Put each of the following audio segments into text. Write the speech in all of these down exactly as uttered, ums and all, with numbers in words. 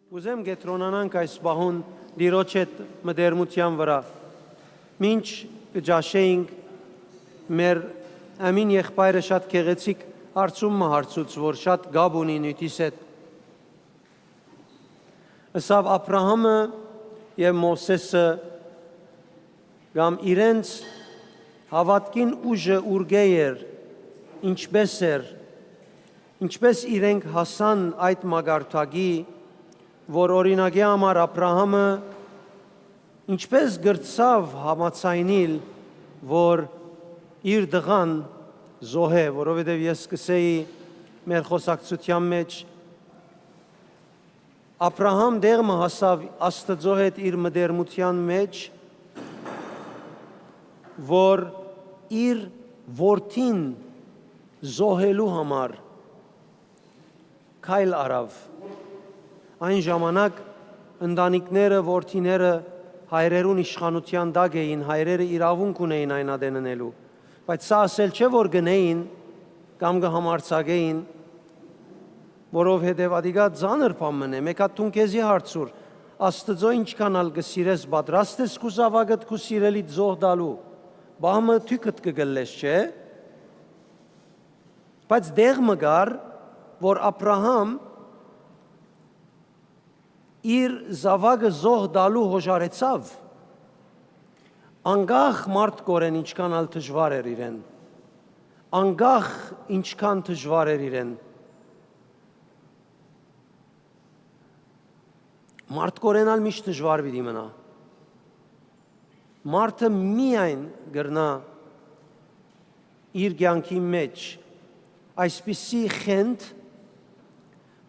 Կ'ուզեմ կեդրոնանանք այս պահուն Տիրոջ հետ մտերմութեան վրայ։ Մինչ կը ճաշէինք, մեր ամին եղբայրը շատ գեղեցիկ հարցում մը հարցուց, որ շատ կապ ունի նիւթիս հետ։ Ըսաւ. «Աբրահամը եւ Մովսէսը կամ իրենց հաւատքին ուժը ուրկէ՞ էր, ինչպէ՞ս էր, ինչպէ՞ս իրենք հասան այդ մակարդակի, որ, օրինակի համար, Աբրահամը ինչպէ՞ս կրցաւ համաձայնիլ, որ իր տղան զոհէ, որովհետեւ ես կ'ըսէի մեր խօսակցութեան մէջ, Աբրահամ տեղ մը հասաւ Աստուծոյ հետ իր մտերմութեան մէջ, որ իր որդին զոհելու համար քայլ առաւ։ Այն ժամանակ ընտանիքները, որդիները հայրերուն իշխանութեան տակ էին, հայրերը իրաւունք ունէին այն ատեն ընելու։ Բայց սա ասել չէ, որ կ'ընէին կամ կը համարձակէին, որովհետեւ ատիկա ծանր բան մըն է։ Մէկ հատ դուն քեզի հարցուր, Աստուծոյ ինչքան ալ կը սիրես, պատրաստ ես քու զաւակդ քու սիրելիդ զոհ տալու։ Պահ մը թիւքդ կը կլլես, չէ՞։ Բայց տեղ մը կար, որ Աբրահամ իր զաւակը զոհ տալու յօժարեցաւ, անկախ մարդկօրէն ինչքան ալ դժուար էր իրեն, անկախ ինչքան դժուար էր իրեն, մարդկօրէն ալ միշտ դժուար պիտի մնայ։ Մարդը միայն կրնայ իր կեանքի մէջ այսպիսի խենթ,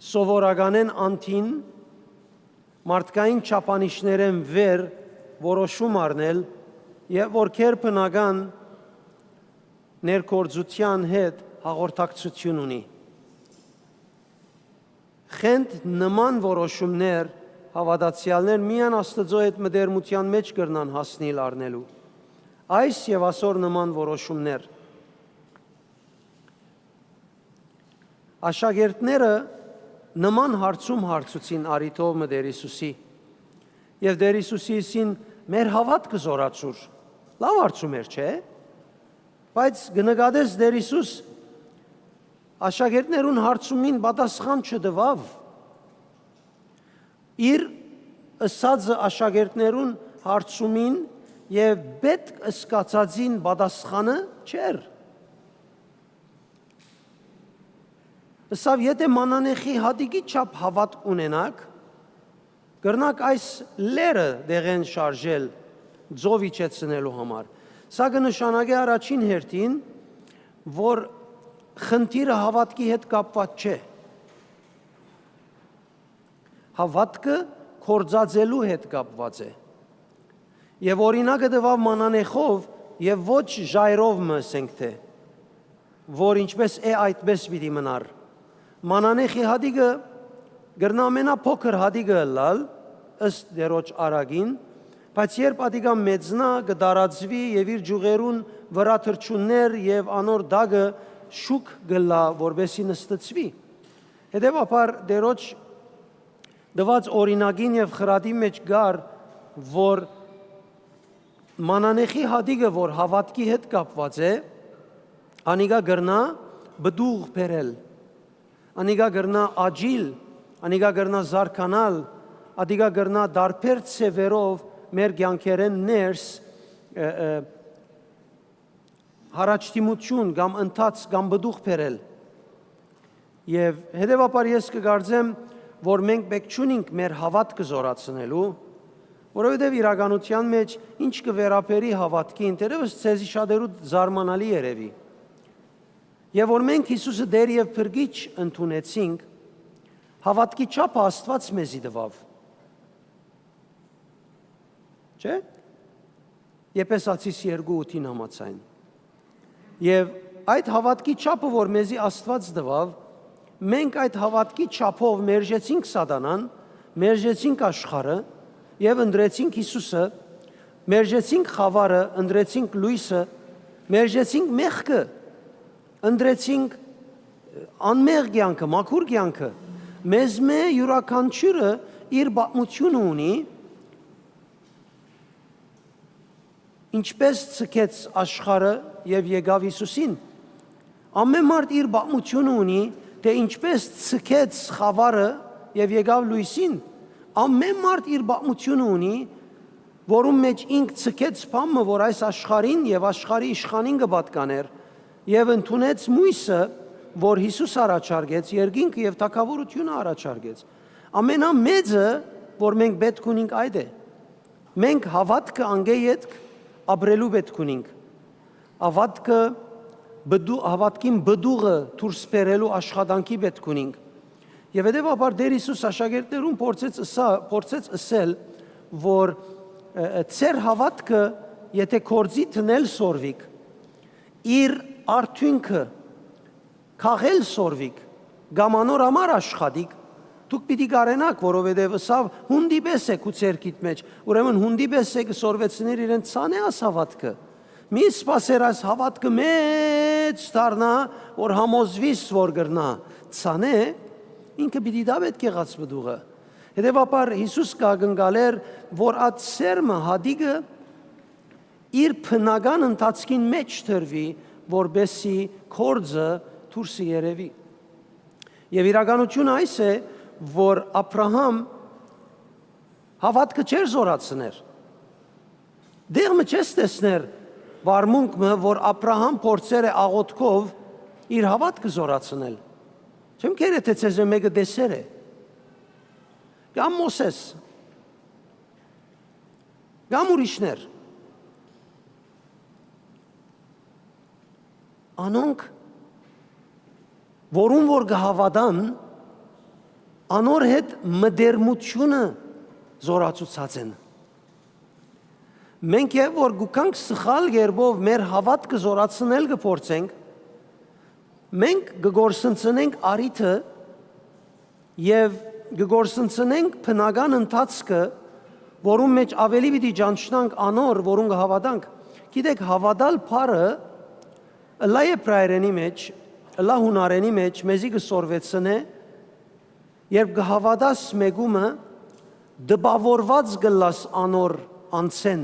սովորականէն անդին, մարդկային չափանիշներէն վեր որոշում առնել եւ որ գերբնական ներգործութեան հետ հաղորդակցութիւն ունի։ Խենթ նման որոշումներ հաւատացեալներ միայն Աստուծոյ հետ մտերմութեան մէջ կրնան հասնիլ առնելու։ Այս եւ ասոր նման որոշումներ։ Աշակերտները նման հարցում հարցուցին առիթով մը Տեր Յիսուսի։ Եւ Տեր Յիսուսի ըսին. «Մեր հաւատքը զօրացուր»։ Լաւ հարցում էր, չէ՞։ Բայց կը նկատես Տեր Յիսուս աշակերտներուն հարցումին պատասխան չտուաւ։ Իր ըսածը աշակերտներուն հարցումին եւ պէտք ըսկացածին պատասխանը չէր։ Ըսաւ. «Եթէ մանանեխի հատիկի չափ հաւատք ունենաք, կրնաք այս լեռը տեղէն շարժել՝ ծով իջեցնելու համար»։ Սա կը նշանակէ առաջին հերթին, որ խնդիրը հաւատքի հետ կապուած չէ։ Հաւատքը գործածելու հետ կապուած է։ Եւ օրինակը տուաւ մանանեխով եւ ոչ ժայռով մը, ասենք թէ, որ ինչպէս է, այդպէս պիտի մնար։ Մանանեխի հատիկը կրնայ ամենափոքր հատիկը ըլլալ, ըստ Տիրոջ առակին, բայց երբ ատիկա մեծնայ, կը տարածուի եւ իր ճիւղերուն վրայ թռչուններ եւ անոր տակը շուք կ'ըլլայ, որպէս զի նստցուի։ Հետեւաբար Տիրոջ տուած օրինակին եւ խրատին մէջ կար, որ մանանեխի հատիկը, որ հաւատքի հետ կապուած է, անիկա կրնայ պտուղ բերել, անիկա կրնայ աճիլ, անիկա կրնայ զարգանալ, անիկա կրնայ տարբեր ձեւերով մեր կեանքերէն ներս, ը, ը, յառաջդիմութիւն կամ ընթաց կամ պտուղ բերել։ Եւ հետեւաբար ես կը կարծեմ, որ մենք պէտք չունինք մեր հաւատքը զօրացնելու, որովհետեւ իրականութեան մէջ ինչ կը վերաբերի հաւատքին, թերեւս ձեզի շատերու զարմանալի երեւի, եւ որ մենք Յիսուսը Տէր եւ Փրկիչ ընդունեցինք, հաւատքի չափը Աստուած մեզի տուաւ։ Չէ՞։ Եփեսացիս երկու ութին համաձայն։ Եւ այդ հաւատքի չափը, որ մեզի Աստուած տուաւ, մենք այդ հաւատքի չափով մերժեցինք սատանան, մերժեցինք աշխարհը եւ ընտրեցինք Յիսուսը, մերժեցինք խաւարը, ընտրեցինք լոյսը, մերժեցինք մեղքը, ընտրեցինք անմեղ կեանքը, մաքուր կեանքը։ Մեզմէ յուրաքանչիւրը իր պատմութիւնը ունի, ինչպէս ձգեց աշխարհը եւ եկաւ Յիսուսին։ Ամէն մարդ իր պատմութիւնը ունի, թէ ինչպէս ձգեց խաւարը եւ եկաւ լոյսին։ Ամէն մարդ իր պատմութիւնը ունի, որուն մէջ ինք ձգեց բան մը, որ այս աշխարհին եւ աշխարհի իշխանին կը պատկանէր, եւ ընդունեց մոյսը, որ Յիսուս առաջարկեց, երկինքը եւ թագաւորութիւնը առաջարկեց։ Ամենամեծը, որ մենք պէտք ունինք, այդ է։ Մենք հաւատքը անկէ ետք ապրելու պէտք ունինք։ Հաւատքը պտու-, հաւատքին պտուղը դուրս բերելու աշխատանքի պէտք ունինք։ Եւ հետեւաբար Տէր Յիսուս աշակերտներուն փորձեց ըսա-, փորձեց ըսել, որ, ը, ը, ձեր հաւատքը եթէ գործի դնել սորվիք, իր արդիւնքը քաղել սորվիք, կամ անոր համար աշխատիք, դուք պիտի կարենաք, որովհետեւ ըսաւ. «Յունտի պէս է քու ձեռքիդ մէջ»։ Ուրեմն յունտի պէս է կը սորվեցնիր իրեն. «Ցանէ այս հաւատքը։ Մի սպասեր այս հաւատքը մեծ դառնայ, որ համոզուիս որ կրնայ»։ Ցանէ, ինքը պիտի տայ պէտք եղած պտուղը։ Հետեւաբար Յիսուս կ'ակնկալէր, որ այդ սերմը, հատիկը իր բնական ընթացքին մէջ դրուի, որպէսզի գործը դուրսը երեւի։ Եւ իրականութիւնը այս է, որ Աբրահամ հաւատքը չէր զօրացներ։ Տեղ մը չես տեսներ վարմունք մը, որ Աբրահամ փորձեր է աղօթքով իր հաւատքը զօրացնել։ Չեմ կերե, թէ ձեզմէ մէկը տեսեր է։ Կամ Մովսէս, կամ ուրիշներ։ Անոնք, որուն որ կը հաւատան, անոր հետ մտերմութիւնը զօրացուցած են։ Մենք եւ որ գուքանք սխալ կերպով մեր հաւատքը զօրացնել կը փորձենք, մենք կը կորսնցնենք առիթը եւ կը կորսնցնենք բնական ընթացքը, որուն մէջ աւելի պիտի ճանչնանք անոր, որուն կը հաւատանք։ Գիտեք, հաւատալ բառը ըլլայ էբրայերենի մէջ, ըլլայ յունարենի մէջ մեզի կը սորվեցնէ, երբ կը հաւատաս մէկումը, տպաւորուած կ'ըլլաս անոր անձէն,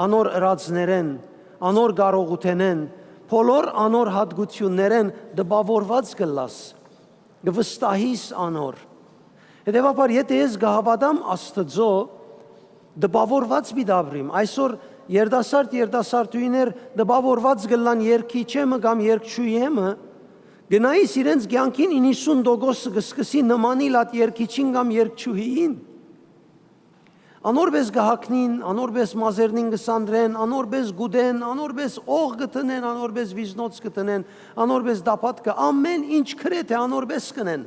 անոր ըրածներէն, անոր կարողութենէն, բոլոր անոր յատկութիւններէն տպաւորուած կ'ըլլաս, կը վստահիս անոր։ Հետեւաբար, եթէ ես կը հաւատամ Աստուծոյ, տպաւորուած պիտի ապրիմ։ Այսօր երիտասարդ, երիտասարդուհիներ տպաւորուած կ'ըլլան երգիչէ մը կամ երգչուհիէ մը, գնայիս իրենց կեանքին իննսուն տոկոսը կը սկսի նմանիլ այդ երգիչին կամ երգչուհիին։ Անոր պէս կը հագնին, անոր պէս մազերնին կը սանրեն, անոր պէս կ'ուտեն, անոր պէս օղ կը տնեն, անոր պէս վիզնոց կը տնեն, անոր պէս տափատ կը, ամէն ինչ գրեթէ անոր պէս կ'ընեն։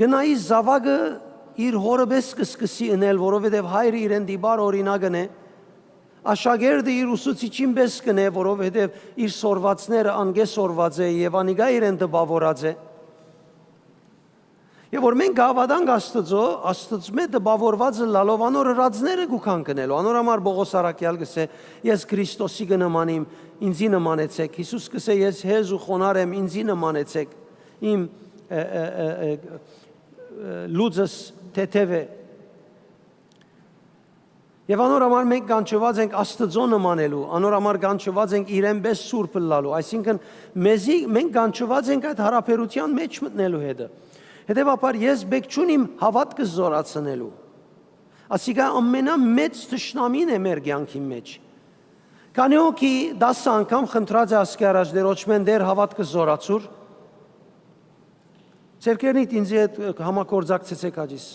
Գնայ զաւակը իր հօրը պէս կը սկսի ընել, որովհետեւ հայրը իրեն տիպար օրինակն է, աշակերտը իր ուսուցիչին պէս կ'ընէ, որովհետեւ իր սորվածները անկէ սորված է եւ անիկա իրեն տպաւորած է։ Եւ որ մենք կը հաւատանք Աստուծոյ, Աստուծմէ տպաւորուած ըլլալով անոր ըրածները կու քանքնելու։ Անոր համար Պողոս առաքեալ կ'ըսէ. «Ես Քրիստոսի կը նմանիմ, ինծի նմանեցէք»։ Յիսուս կ'ըսէ. «Ես հեզ ու խոնար եմ, ինծի նմանեցէք, իմ, ը, ը, ը, ը, ը, լուծս թեթեւ է»։ Եւ անոր համար մենք կանչուած ենք Աստուծոյ նմանելու, անոր համար կանչուած ենք իրեն պէս սուրբ ըլլալու, այսինքն մեզի, մենք կանչուած ենք այդ յարաբերութեան մէջ մտնելու հետը։ Հետեւաբար ես պէք չունիմ հաւատքը զօրացնելու։ Ասիկա ամենամեծ թշնամին է մեր կեանքին մէջ։ Քանի՞ հոգի դասը անգամ խնդրած է ասկէ առաջ Տէրոջմէն. «Տէր, հաւատքը զօրացուր»։ Ձեր կերնիդ ինծի հետ համագործակցեցէք հաճիս։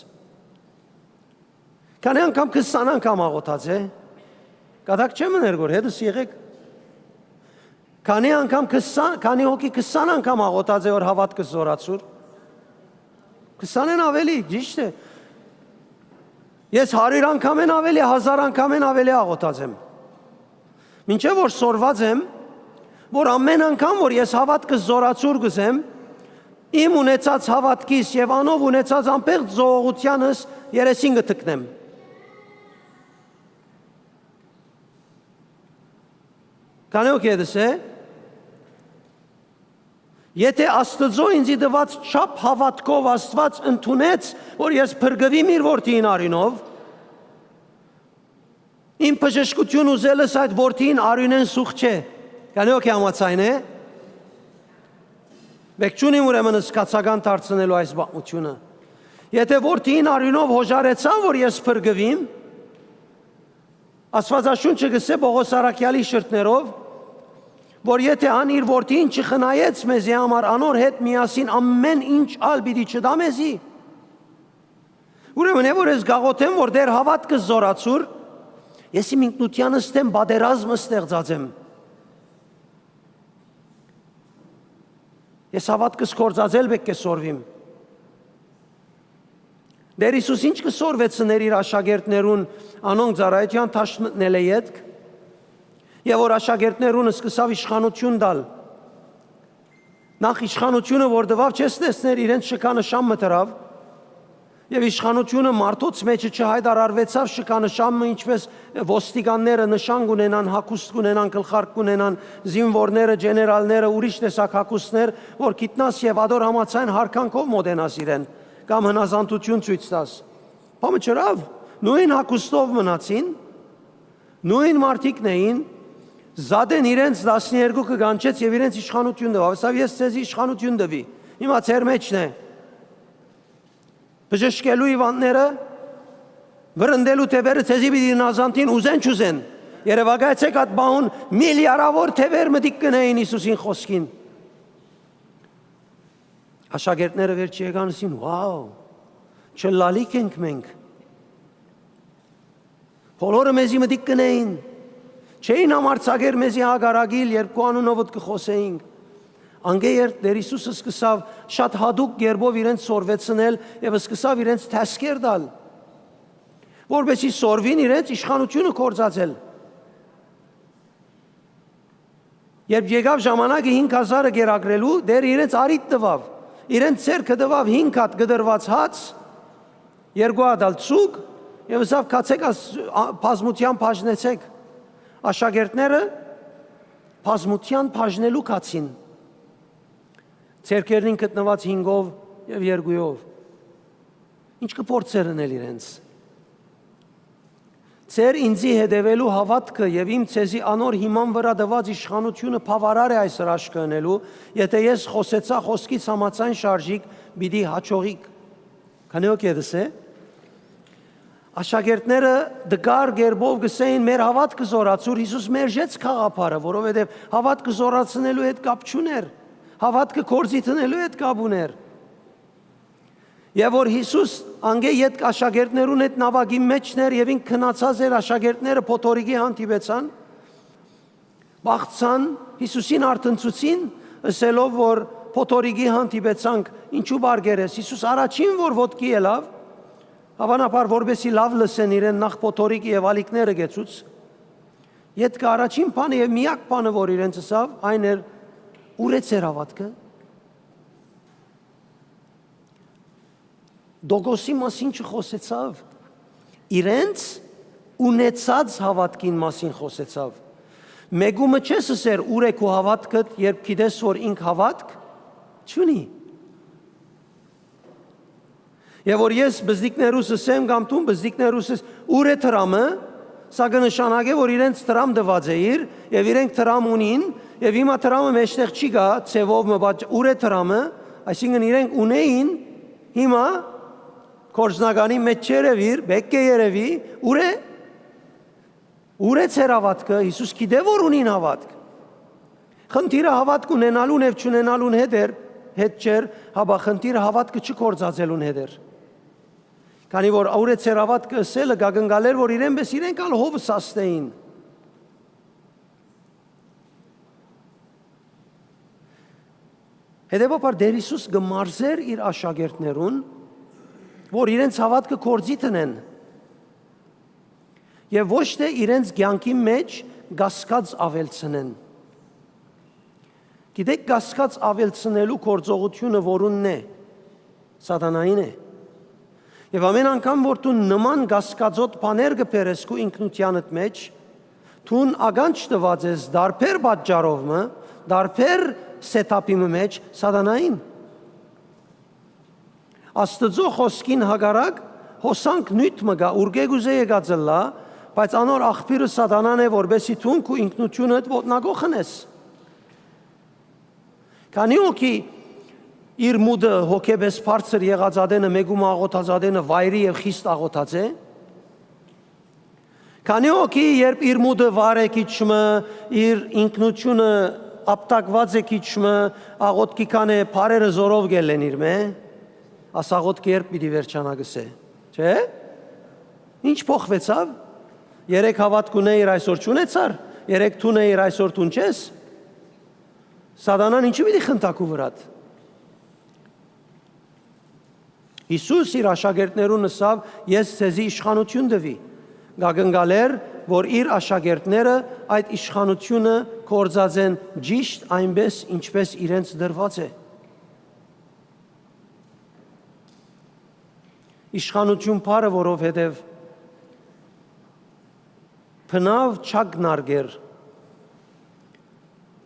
Քանի՞ անգամ, քսան անգամ աղօթած է։ Կատակ չեմ ըներ գոր, հետս եղեք։ Քանի՞ անգամ քսան, քանի՞ հոգի քսան անգամ աղօթած է որ հաւատքը զօրացուր։ Քսանէն աւելի, ճիշդ է։ Ես հարիւր անգամէն աւելի, հազար անգամէն աւելի աղօթած եմ։ Մինչեւ որ սորված եմ, որ ամէն անգամ որ ես հաւատքը զօրացուր կ'ուզեմ, իմ ունեցած հաւատքիս եւ անով ունեցած ամբողջ զոհողութեանս երեսին կը թքնեմ։ Քանի՞ հոգի հետս է։ Եթէ Աստուծոյ ինծի տուած չափ հաւատքով Աստուած ընդունեց, որ ես փրկուիմ իր որդիին արիւնով, իմ բժշկութիւն ուզելս այդ որդիին արիւնէն սուղ չէ։ Քանի՞ հոգի համաձայն է։ Մէկ չունիմ ուրեմն զգացական դարձնելու այս պատմութիւնը։ Եթէ որդիին արիւնով յոժարեցայ, որ ես փրկուիմ, Աստուածաշունչը կ'ըսէ Պողոս առաքեալի շրթներով, որ եթէ ան իր որդին չխնայեց մեզի համար, անոր հետ միասին ամէն ինչ ալ պիտի չտայ մեզի։ Ուրեմն է որ ես գաղութեմ, որ դեր հաւատքը զորացուր, ես իմ ինքնութեանս դեմ պատերազմ ստեղծած եմ։ Ես հաւատքս կործածել պէտք է սորվիմ։ Տէր Յիսուս ինչ կը սորվեցնէր իր աշակերտներուն անոնք ծառայութեան դաշտ մտնելէ ետք, եւ որ աշակերտներուն սկսաւ իշխանութիւն տալ։ Նախ իշխանութիւնը որ տուաւ, չես տեսներ իրենց շքանշան մը դրաւ, եւ իշխանութիւնը մարդոց մէջը չյայտարարուեցաւ շքանշան մը, ինչպէս ոստիկանները նշան կունենան, հագուստ կունենան, գլխարկ կունենան, զինուորները, ջեներալները, ուրիշ տեսակ հագուստներ, որ գիտնաս եւ ադոր համաձայն յարգանքով մօտենաս իրեն, կամ հնազանդութիւն ցոյց տաս։ Բա մը չըրաւ, նոյն հագուստով մնացին, նոյն մարդիկն էին, զատեն իրենց տասներկուքը կանչեց եւ իրենց իշխանութիւն տուաւ, ասաւ. «Ես ձեզի իշխանութիւն տուի, հիմա ձեր մէջն է։ Բժշկելու հիւանդները, վրընդելու թեւերը ձեզի պիտի հնազանդին, ուզեն չուզեն։ Երեւակայեցէք այդ բահուն միլիարդաւոր թեւեր մտիկ կ'ընէին Յիսուսին խօսքին»։ Աշակերտները վերջի եկան, ըսին. «Wow, չըլլալիք ենք մենք։ Բոլորը մեզի մտիկ կ'ընէին, չէին համարձակեր մեզի հակառակիլ, երբ քու անունովդ կը խօսէինք»։ Անկէ երբ Տէր Յիսուսը սկսաւ շատ յատուկ կերպով իրենց սորվեցնել եւ սկսաւ իրենց թասկեր տալ, որպեսզի սորվին իրենց իշխանութիւնը կործածել։ Երբ եկաւ ժամանակը հինգ հազարը կերակրելու, Տէրը իրենց առիթ տուաւ, իրենց ձեռքը տուաւ հինգ հատ կտրուած հաց, երկու հատ ալ ձուկ, եւ ըսաւ. «Գացէք, աս-, ա-, բազմութեան բաժնեցէք»։ Աշակերտները բազմութեան բաժնելու գացին, ձեռքերնին գտնուած հինգով եւ երկուով։ Ինչ կը փորձէր ընել իրենց։ Ձեր ինծի հետեւելու հաւատքը եւ իմ ձեզի անոր հիման վրայ տուած իշխանութիւնը բաւարար է այս հրաշքը ընելու, եթէ ես խօսեցայ, խօսքից համաձայն շարժիք պիտի յաջողիք։ Քանի՞ հոգի է դսե։ Աշակերտները տկար կերպով կ'ըսէին. «Մեր հաւատքը զորացուր»։ Յիսուս մերժեց գաղափարը, որովհետեւ հաւատքը զորացնելու հետ կապ չունէր, հաւատքը գործի դնելու հետ կապ ունէր։ Եւ որ Յիսուս անկէ ետք աշակերտներուն հետ նաւակին մէջն էր եւ ինք գնացած էր, աշակերտները փոթորիկի հանդիպեցան, բաղցան, Յիսուսին արթնցուցին, ըսելով որ փոթորիկի հանդիպեցանք, ինչու պառկեր ես։ Յիսուս առաջին որ ոտքի ելաւ, հավանաբար որպեսի լաւ լսեն իրեն, նախ փոթորիկը եւ ալիքները գեցուց, ետքը առաջին բանը եւ միակ բանը որ իրենց ըսաւ, այն էր. «Ո՞ւր է ձեր հաւատքը»։ Տոկոսի մասին չխօսեցաւ, իրենց ունեցած հաւատքին մասին խօսեցաւ։ Մէկու մը չես ըսեր. «Ո՞ւր է քու հաւատքդ», երբ գիտես որ ինք հաւատք չունի։ Եւ որ ես բզդիկներուս ըսեմ կամ դուն բզդիկներուս ըս. «Ո՞ւր է դրամը»։ Սա կը նշանակէ որ իրենց դրամ տուած է իր, եւ իրենք դրամ ունին, եւ հիմա դրամը մեջտեղ չի գա, ձեւով մը, բայց ո՞ւր է դրամը, այսինքն իրենք ունեին, հիմա գործնականի մեջ չ'երեւիր, պէտք է երեւի, ո՞ւր է, ո՞ւր է ձեր հաւատքը, Յիսուս գիտէ որ ունին հաւատք։ Խնդիրը հաւատք ունենալուն եւ չունենալուն հետ էր, հետ չէր, հապա խնդիրը հաւատքը չգործածելուն հետ էր։ Քանի որ «Ո՞ւր է ձեր հաւատքը» ըսելը կակնկալէր որ իրեն պէս իրենք ալ հովը սաստէին։ Հետեւաբար Տէր Յիսուս կը մարզէր իր աշակերտներուն, որ իրենց հաւատքը գործի դնեն եւ ոչ թէ իրենց կեանքի մեջ կասկած աւելցնեն։ Գիտեք, կասկած աւելցնելու գործողութիւնը որունն է, սատանային է։ Եւ ամեն անգամ որ դու նման կասկածոտ բաներ կը բերես քու ինքնութեանդ մեջ, դուն ականջ տուած ես դարբեր պատճառով մը, դարբեր սեթափի մը մէջ սատանային։ Աստուծոյ խօսքին հակառակ հոսանք նիւթ մը կայ, ուրկէ կ'ուզէ եկած ըլլայ, բայց անոր աղբիւրը սատանան է, որպէսզի դուն քու ինքնութիւնդ ոտնակոխ ընես։ Քանի՞ հոգի իր մուտը հոգեպէս բարձր եղած ատենը մէկու մը աղօթած ատենը վայրի եւ խիստ աղօթած է։ Քանի՞ հոգի, երբ իր մուտը վար է քիչ մը, իր ինքնութիւնը ապտակուած է քիչ մը, աղօթքի քանէ փարերը զորով գելլեն իրմէ, աս աղօթքը երբ պիտի վերջանայ, կ'ըսէ։ Չէ՞։ Ի՞նչ փոխուեցաւ։ Երեկ հաւատք ունէիր, այսօր չունեցար։ Երեկ թուն էիր, այսօր թուն չես։ Սատանան ինչու՞ պիտի խնդայ քու վրադ։ Յիսուս իր աշակերտներուն ըսաւ. «Ես ձեզի իշխանութիւն տուի»։ Կ'ակնկալէր, որ իր աշակերտները այդ իշխանութիւնը գործած են ճիշդ այնպէս, ինչպէս իրենց տրուած է։ Իշխանութիւն բառը, որովհետեւ բնաւ չակնարկեր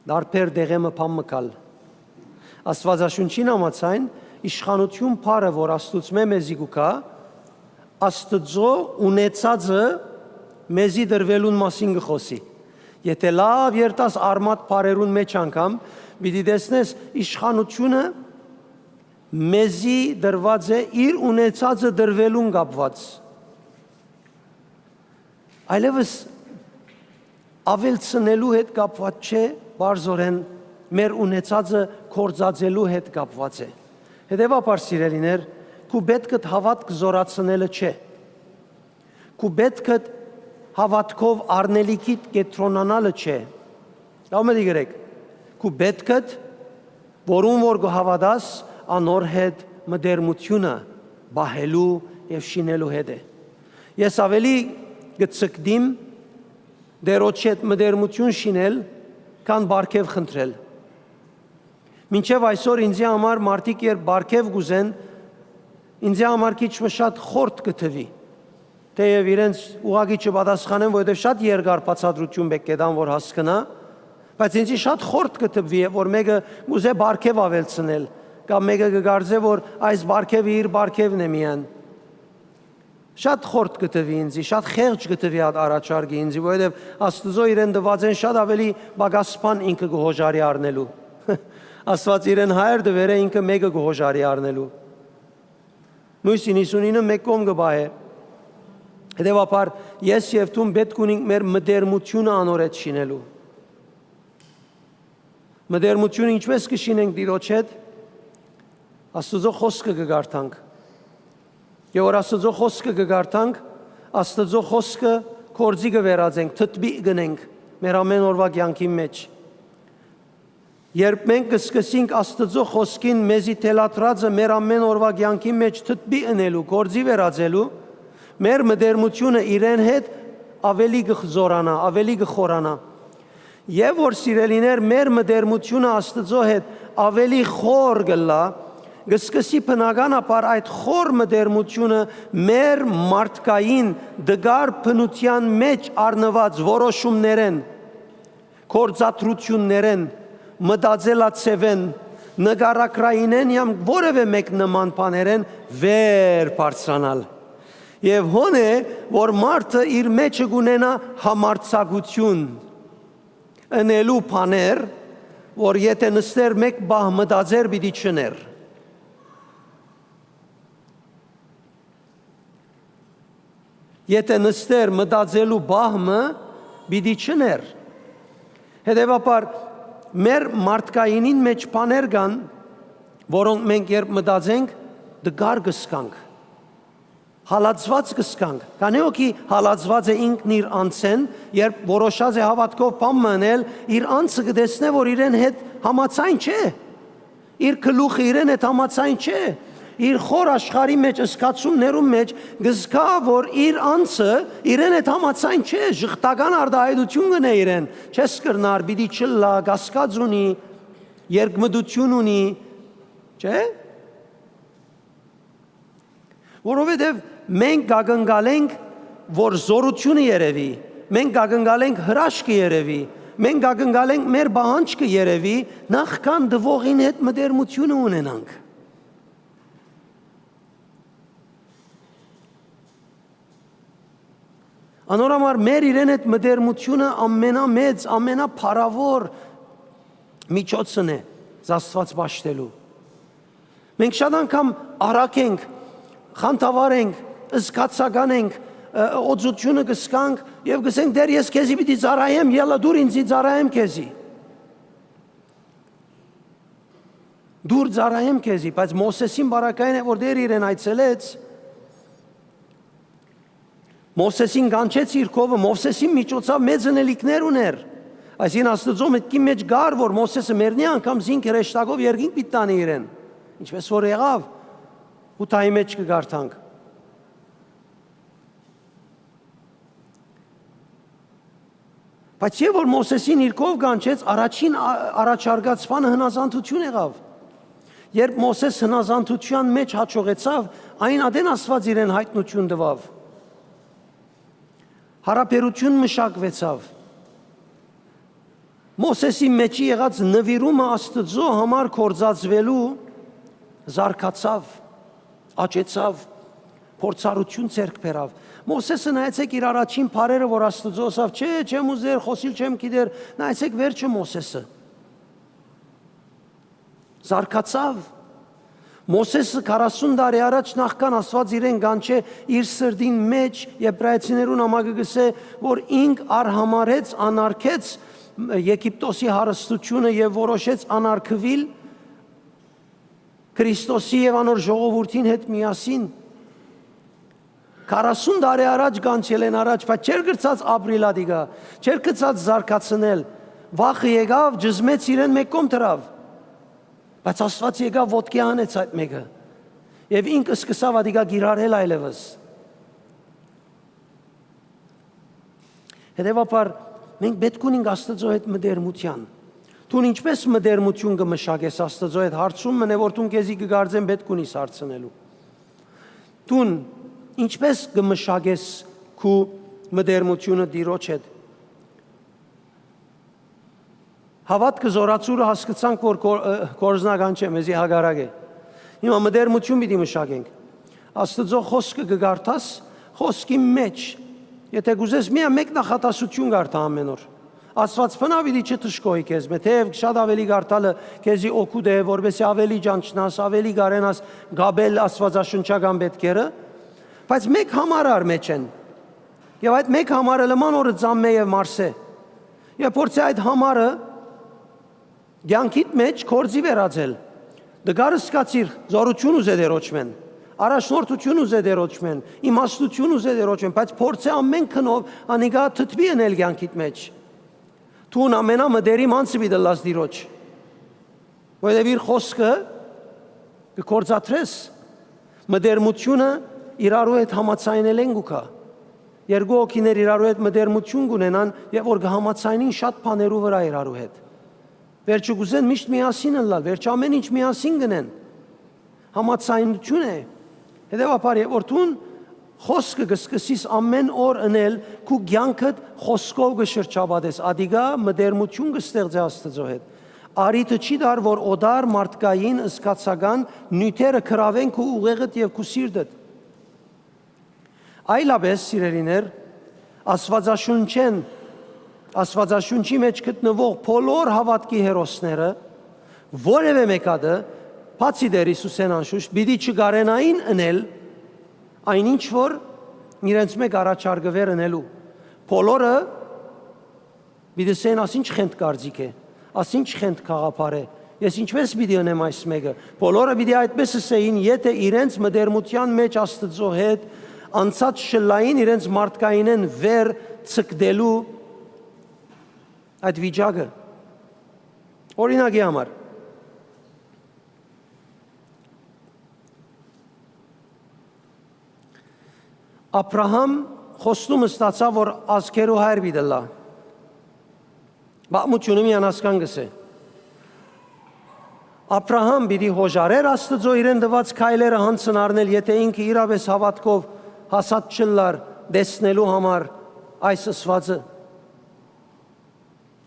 տարբեր դեղէ մը բան մը գալ։ Աստուածաշունչին համաձայն, իշխանութիւն բառը, որ Աստուծմէ մեզի կու գայ, Աստուծոյ ունեցածը մեզի տրուելուն մասին կը խօսի։ Եթէ լաւ երթաս արմատ բառերուն մէջ անգամ, պիտի տեսնես իշխանութիւնը մեզի տրուած է իր ունեցածը տրուելուն կապուած։ Այլեւս աւելցնելու հետ կապուած չէ, պարզօրէն մեր ունեցածը կործածելու հետ կապուած է։ Հետեւաբար, սիրելիներ, քու պէտքդ հաւատք զօրացնելը չէ։ Քու պէտքդ հաւատքով առնելիքիդ կեդրոնանալը չէ։ Լաւ մտիկ ըրեք, քու պէտքդ, որուն որ կը հաւատաս, անոր հետ մտերմութիւնը պահելու եւ շինելու հետ է։ Ես աւելի կը ցկտիմ Տէրոջ հետ մտերմութիւն շինել, քան պարգեւ խնդրել։ Մինչեւ այսօր ինձի համար մարդիկ երբ պարգեւ կ'ուզեն, ինձի համար քիչ մը շատ խորթ կը թուի։ Թէեւ իրենց ուղղակի չպատասխանեմ, որովհետեւ շատ երկար բացատրութիւն պէտք է տամ, որ հասկնայ, բայց ինձի շատ խորթ կը թուի, երբ որ մէկը կ'ուզէ պարգեւ աւելցնել, կամ մէկը կը կարծէ, որ այս պարգեւը իր պարգեւն է միայն։ Շատ խորթ կը թուի ինձի, շատ խեղճ կը թուի այդ առաջարկը ինձի, որովհետեւ Աստուծոյ իրեն տուած են շատ աւելի պակաս բան ինքը կը յօժարի առնելու։ Աստուած իրեն հայր տուեր է, ինքը մէկը կը յօժարի առնելու։ Նոյս իննսունինը մէկ կողմ կը պահէ։ Հետեւաբար, ես եւ դուն պէտք ունինք մեր մտերմութիւնը անոր հետ շինելու։ Մտերմութիւնը ինչպէս կը շինենք Տիրոջ հետ, Աստուծոյ խօսքը կը կարդանք։ Եւ որ Աստուծոյ խօսքը կը կարդանք, Աստուծոյ խօսքը գործի կը վերածենք, թթպի կ'ընենք մեր ամէն օրուայ կեանքին մէջ։ Երբ մենք կը սկսենք Աստուծոյ խօսքին մեզի թելադրածը մեր ամէն օրուայ կեանքին մէջ թթպի ընելու, գործի վերածելու, մեր մտերմութիւնը իրեն հետ աւելի կը զօրանայ, աւելի կը խորանայ։ Եւ որ, սիրելիներ, մեր մտերմութիւնը Աստուծոյ հետ աւելի խոր կ'ըլլայ, կը սկսի բնականաբար այդ խոր մտերմութիւնը մեր մարդկային տկար բնութեան մէջ առնուած որոշումներէն, գործադրութիւններէն, մտածելաձեւէն, նկարագրայինէն կամ որեւէ մէկ նման բաներէն վեր բարձրանալ։ Եւ հոն է, որ մարդը իր մէջը կ'ունենայ համարձակութիւն ընելու բաներ, որ եթէ նստեր մէկ պահ մտածեր, պիտի չըներ։ Եթէ նստեր մտածելու պահ մը, պիտի չըներ։ Հետեւաբար, մեր մարդկայինին մէջ բաներ կան, որոնք մենք երբ մտածենք, տկար կը զգանք, հալածուած կը զգանք։ Քանի՞ հոգի հալածուած է ինքն իր անձէն, երբ որոշած է հաւատքով բան մը ընել, իր անձը կը տեսնէ, որ իրեն հետ համաձայն չէ։ Իր գլուխը իրեն հետ համաձայն չէ։ Իր խոր աշխարհի մէջ, զգացումներուն մէջ կը զգայ, որ իր անձը իրեն հետ համաձայն չէ, ժխտական արտայայտութիւն կ'ընէ իրեն։ Չես կրնար, պիտի չըլլայ, կասկած ունի, երկմտութիւն ունի, չէ՞։ Որովհետեւ մենք կակնկալենք, որ զօրութիւնը երեւի, մենք կակնկալենք հրաշքը երեւի, Մենք ակնկալենք մեր պահանջքը երևի, նախքան տուողին հետ մտերմութիւնը ունենանք։ Անոր համար մեր իրեն հետ մտերմութիւնը ամենամեծ, ամենափառաւոր միջոցն է Աստուած պաշտելու։ Մենք շատ անգամ արագ ենք, խանդավառ ենք, զգացական ենք, ը, օծութիւնը կ'զգանք եւ կ'ըսենք. «Տէր, ես քեզի պիտի ծառայեմ, ելա դուր ինձի, ծառայեմ քեզի։ Դուր, ծառայեմ քեզի»։ Բայց Մովսէսին պարագային է, որ Տէր իրեն այցելեց, Մովսէսին կանչեց իր քովը, Մովսէսին միջոցաւ մեծ ընելիքներ ունէր։ Այսինքն, Աստուծոյ մտքին մէջ կար, որ Մովսէսը մեռնի, անգամ զինք հրեշտակով երկինք պիտի տանի իրեն, ինչպես որ եղաւ, ու թայի մէջ կը կարդանք։ Բայց երբ որ Մովսէսին իր քով կանչեց, առաջին ա-, առաջարկած բանը հնազանդութիւն եղաւ։ Երբ Մովսէս հնազանդութեան մէջ յաջողեցաւ, այն ատեն Աստուած իրեն յայտնութիւն տուաւ։ Յարաբերութիւն մշակուեցաւ։ Մովսէսի մէջի եղած նուիրումը Աստուծոյ համար գործածուելու զարգացաւ, աճեցաւ, փորձառութիւն ձեռք բերաւ։ Մովսէսը, նայեցէք, իր առաջին բառերը, որ Աստուծոյ ըսաւ. «Չէ, չեմ ուզեր, խօսիլ չեմ գիտեր»։ Նայեցէք վերջը Մովսէսը։ Զարգացաւ։ Մովսէսը քառասուն տարի առաջ, նախքան Աստուած իրեն կանչէ, իր սրտին մէջ, Եբրայեցիներուն համակը կ'ըսէ, որ ինք արհամարհեց, անարգեց Եգիպտոսի հարստութիւնը եւ որոշեց անարգուիլ Քրիստոսի եւ անոր ժողովուրդին հետ միասին։ Քառասուն տարի առաջ կանչելէն առաջ, բայց չէր գցած ապրիլ ատիկա, չէր գցած զարգացնել։ Վախը եկաւ, ճզմեց իրեն, մէկ կողմ դրաւ։ Բայց Աստուած եկաւ, ոտքի հանեց այդ մէկը։ Եւ ինք սկսաւ ատիկա կիրառել այլեւս։ Հետեւաբար, մենք պէտք ունենք Աստուծոյ հետ մտերմութեան։ Դուն ինչպե՞ս մտերմութիւն կը մշակես Աստուծոյ հետ, հարցում մըն է, որ դուն քեզի կը կարծեմ պէտք ունիս հարցնելու։ Դուն ինչպե՞ս կը մշակես քու մտերմութիւնը Տիրոջ հետ։ Հաւատքը զորացուրը հասկցանք, որ կոր-, ը, կորզնական չէ, մեզի հակառակ է։ Հիմա մտերմութիւն պիտի մշակենք։ Աստուծոյ խօսքը կը կարդաս, խօսքի մէջ, եթե կ'ուզես, միայն մէկ նախադասութիւն կարդա ամէն օր։ Աստուած բնաւ պիտի չդժգոհի քեզմէ, թէեւ շատ աւելի կարդալը քեզի օգուտ է, որպեսզի աւելի ճանչնաս, աւելի կարենաս կապել աստուածաշնչական պէտքերը, բայց մէկ համար առ մէջ են։ Եւ այդ մէկ համարը լման օրը ծամմէ եւ մարսէ։ Եւ փորձէ այդ համարը կեանքիդ մէջ գործի վերածել։ Դկար սկացիր, զորութիւն ուզէ Տիրոջմէն, առաջնորդութիւն ուզէ Տիրոջմէն, իմաստութիւն ուզէ Տիրոջմէն, բայց փորձէ ամէն գնով անիկա թթուի ընել կեանքիդ մէջ։ Դուն ամենամտերիմ անձը պիտի ըլլաս Տիրոջ, որովհետեւ իր խօսքը կը գործադրես, մտերմութիւնը իրարու հետ համաձայնելէն կու գայ։ Երկու հոգիներ իրարու հետ մտերմութիւն կունենան, եւ որ կը համաձայնին շատ բաներու վրայ իրարու հետ։ Վերջը կ'ուզեն միշտ միասին ըլլալ, վերջը ամէն ինչ միասին կ'ընեն։ Համաձայնութիւն է։ Հետեւաբար, երբ որ դուն խօսքը կը սկսես ամէն օր ընել, քու կեանքդ խօսքով կը շրջապատես, ատիկա մտերմութիւն կը ստեղծէ Աստուծոյ հետ։ Առիթը չի տար, որ օտար մարդկային զգացական նիւթերը գրաւեն քու ուղեղդ եւ քու սիրտդ։ Այլապէս, սիրելիներ, Աստուածաշունչեն, Աստուածաշունչի մէջ գտնուող բոլոր հաւատքի հերոսները, որեւէ մէկ ատը, բացի Տէր Յիսուսէն անշուշտ, պիտի չկարենային ընել այն ինչ, որ իրենց մէկ առաջարկուեր ընելու։ Բոլորը պիտի ըսեն. «Աս ինչ խենթ կարծիք է, աս ինչ խենթ գաղափար է, ես ինչպէս պիտի ընեմ այս մէկը»։ Բոլորը պիտի այդպէս ըսէին, եթէ իրենց մտերմութեան մէջ Աստուծոյ հետ անցած շլային իրենց մարդկայինէն վեր ցկտելու այդ վիճակը։ Օրինակի համար, Աբրահամ խոստումը ստացաւ, որ ազգերու հայր պիտի ըլլայ։ Պատմութիւնը միանասկան կ'ըսէ. Աբրահամ պիտի հոժարէր Աստուծոյ իրեն տուած քայլերը յանցն առնել, եթէ ինքը իրապէս հաւատքով հաստատ չըլլար տեսնելու համար այս ըսուածը։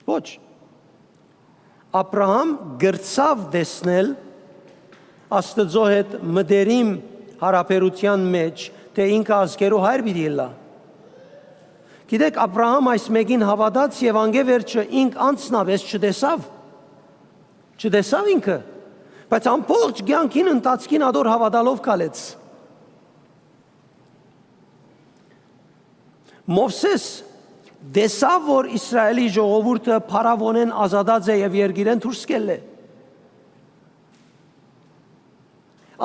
Ոչ։ Աբրահամ կրցաւ տեսնել Աստուծոյ հետ մտերիմ յարաբերութեան մէջ, թէ ինքը ազգերու հայր պիտի ըլլայ։ Գիտէք, Աբրահամ այս մէկին հաւատաց եւ անկէ վերջը ինք անձնապէս չտեսաւ։ Չտեսաւ ինքը, բայց ամբողջ կեանքին ընթացքին ատոր հաւատալով քալեց։ Մովսէս տեսաւ, որ Իսրայէլի ժողովուրդը փարաւոնէն ազատած է եւ երկիրէն դուրս կ'ելլէ։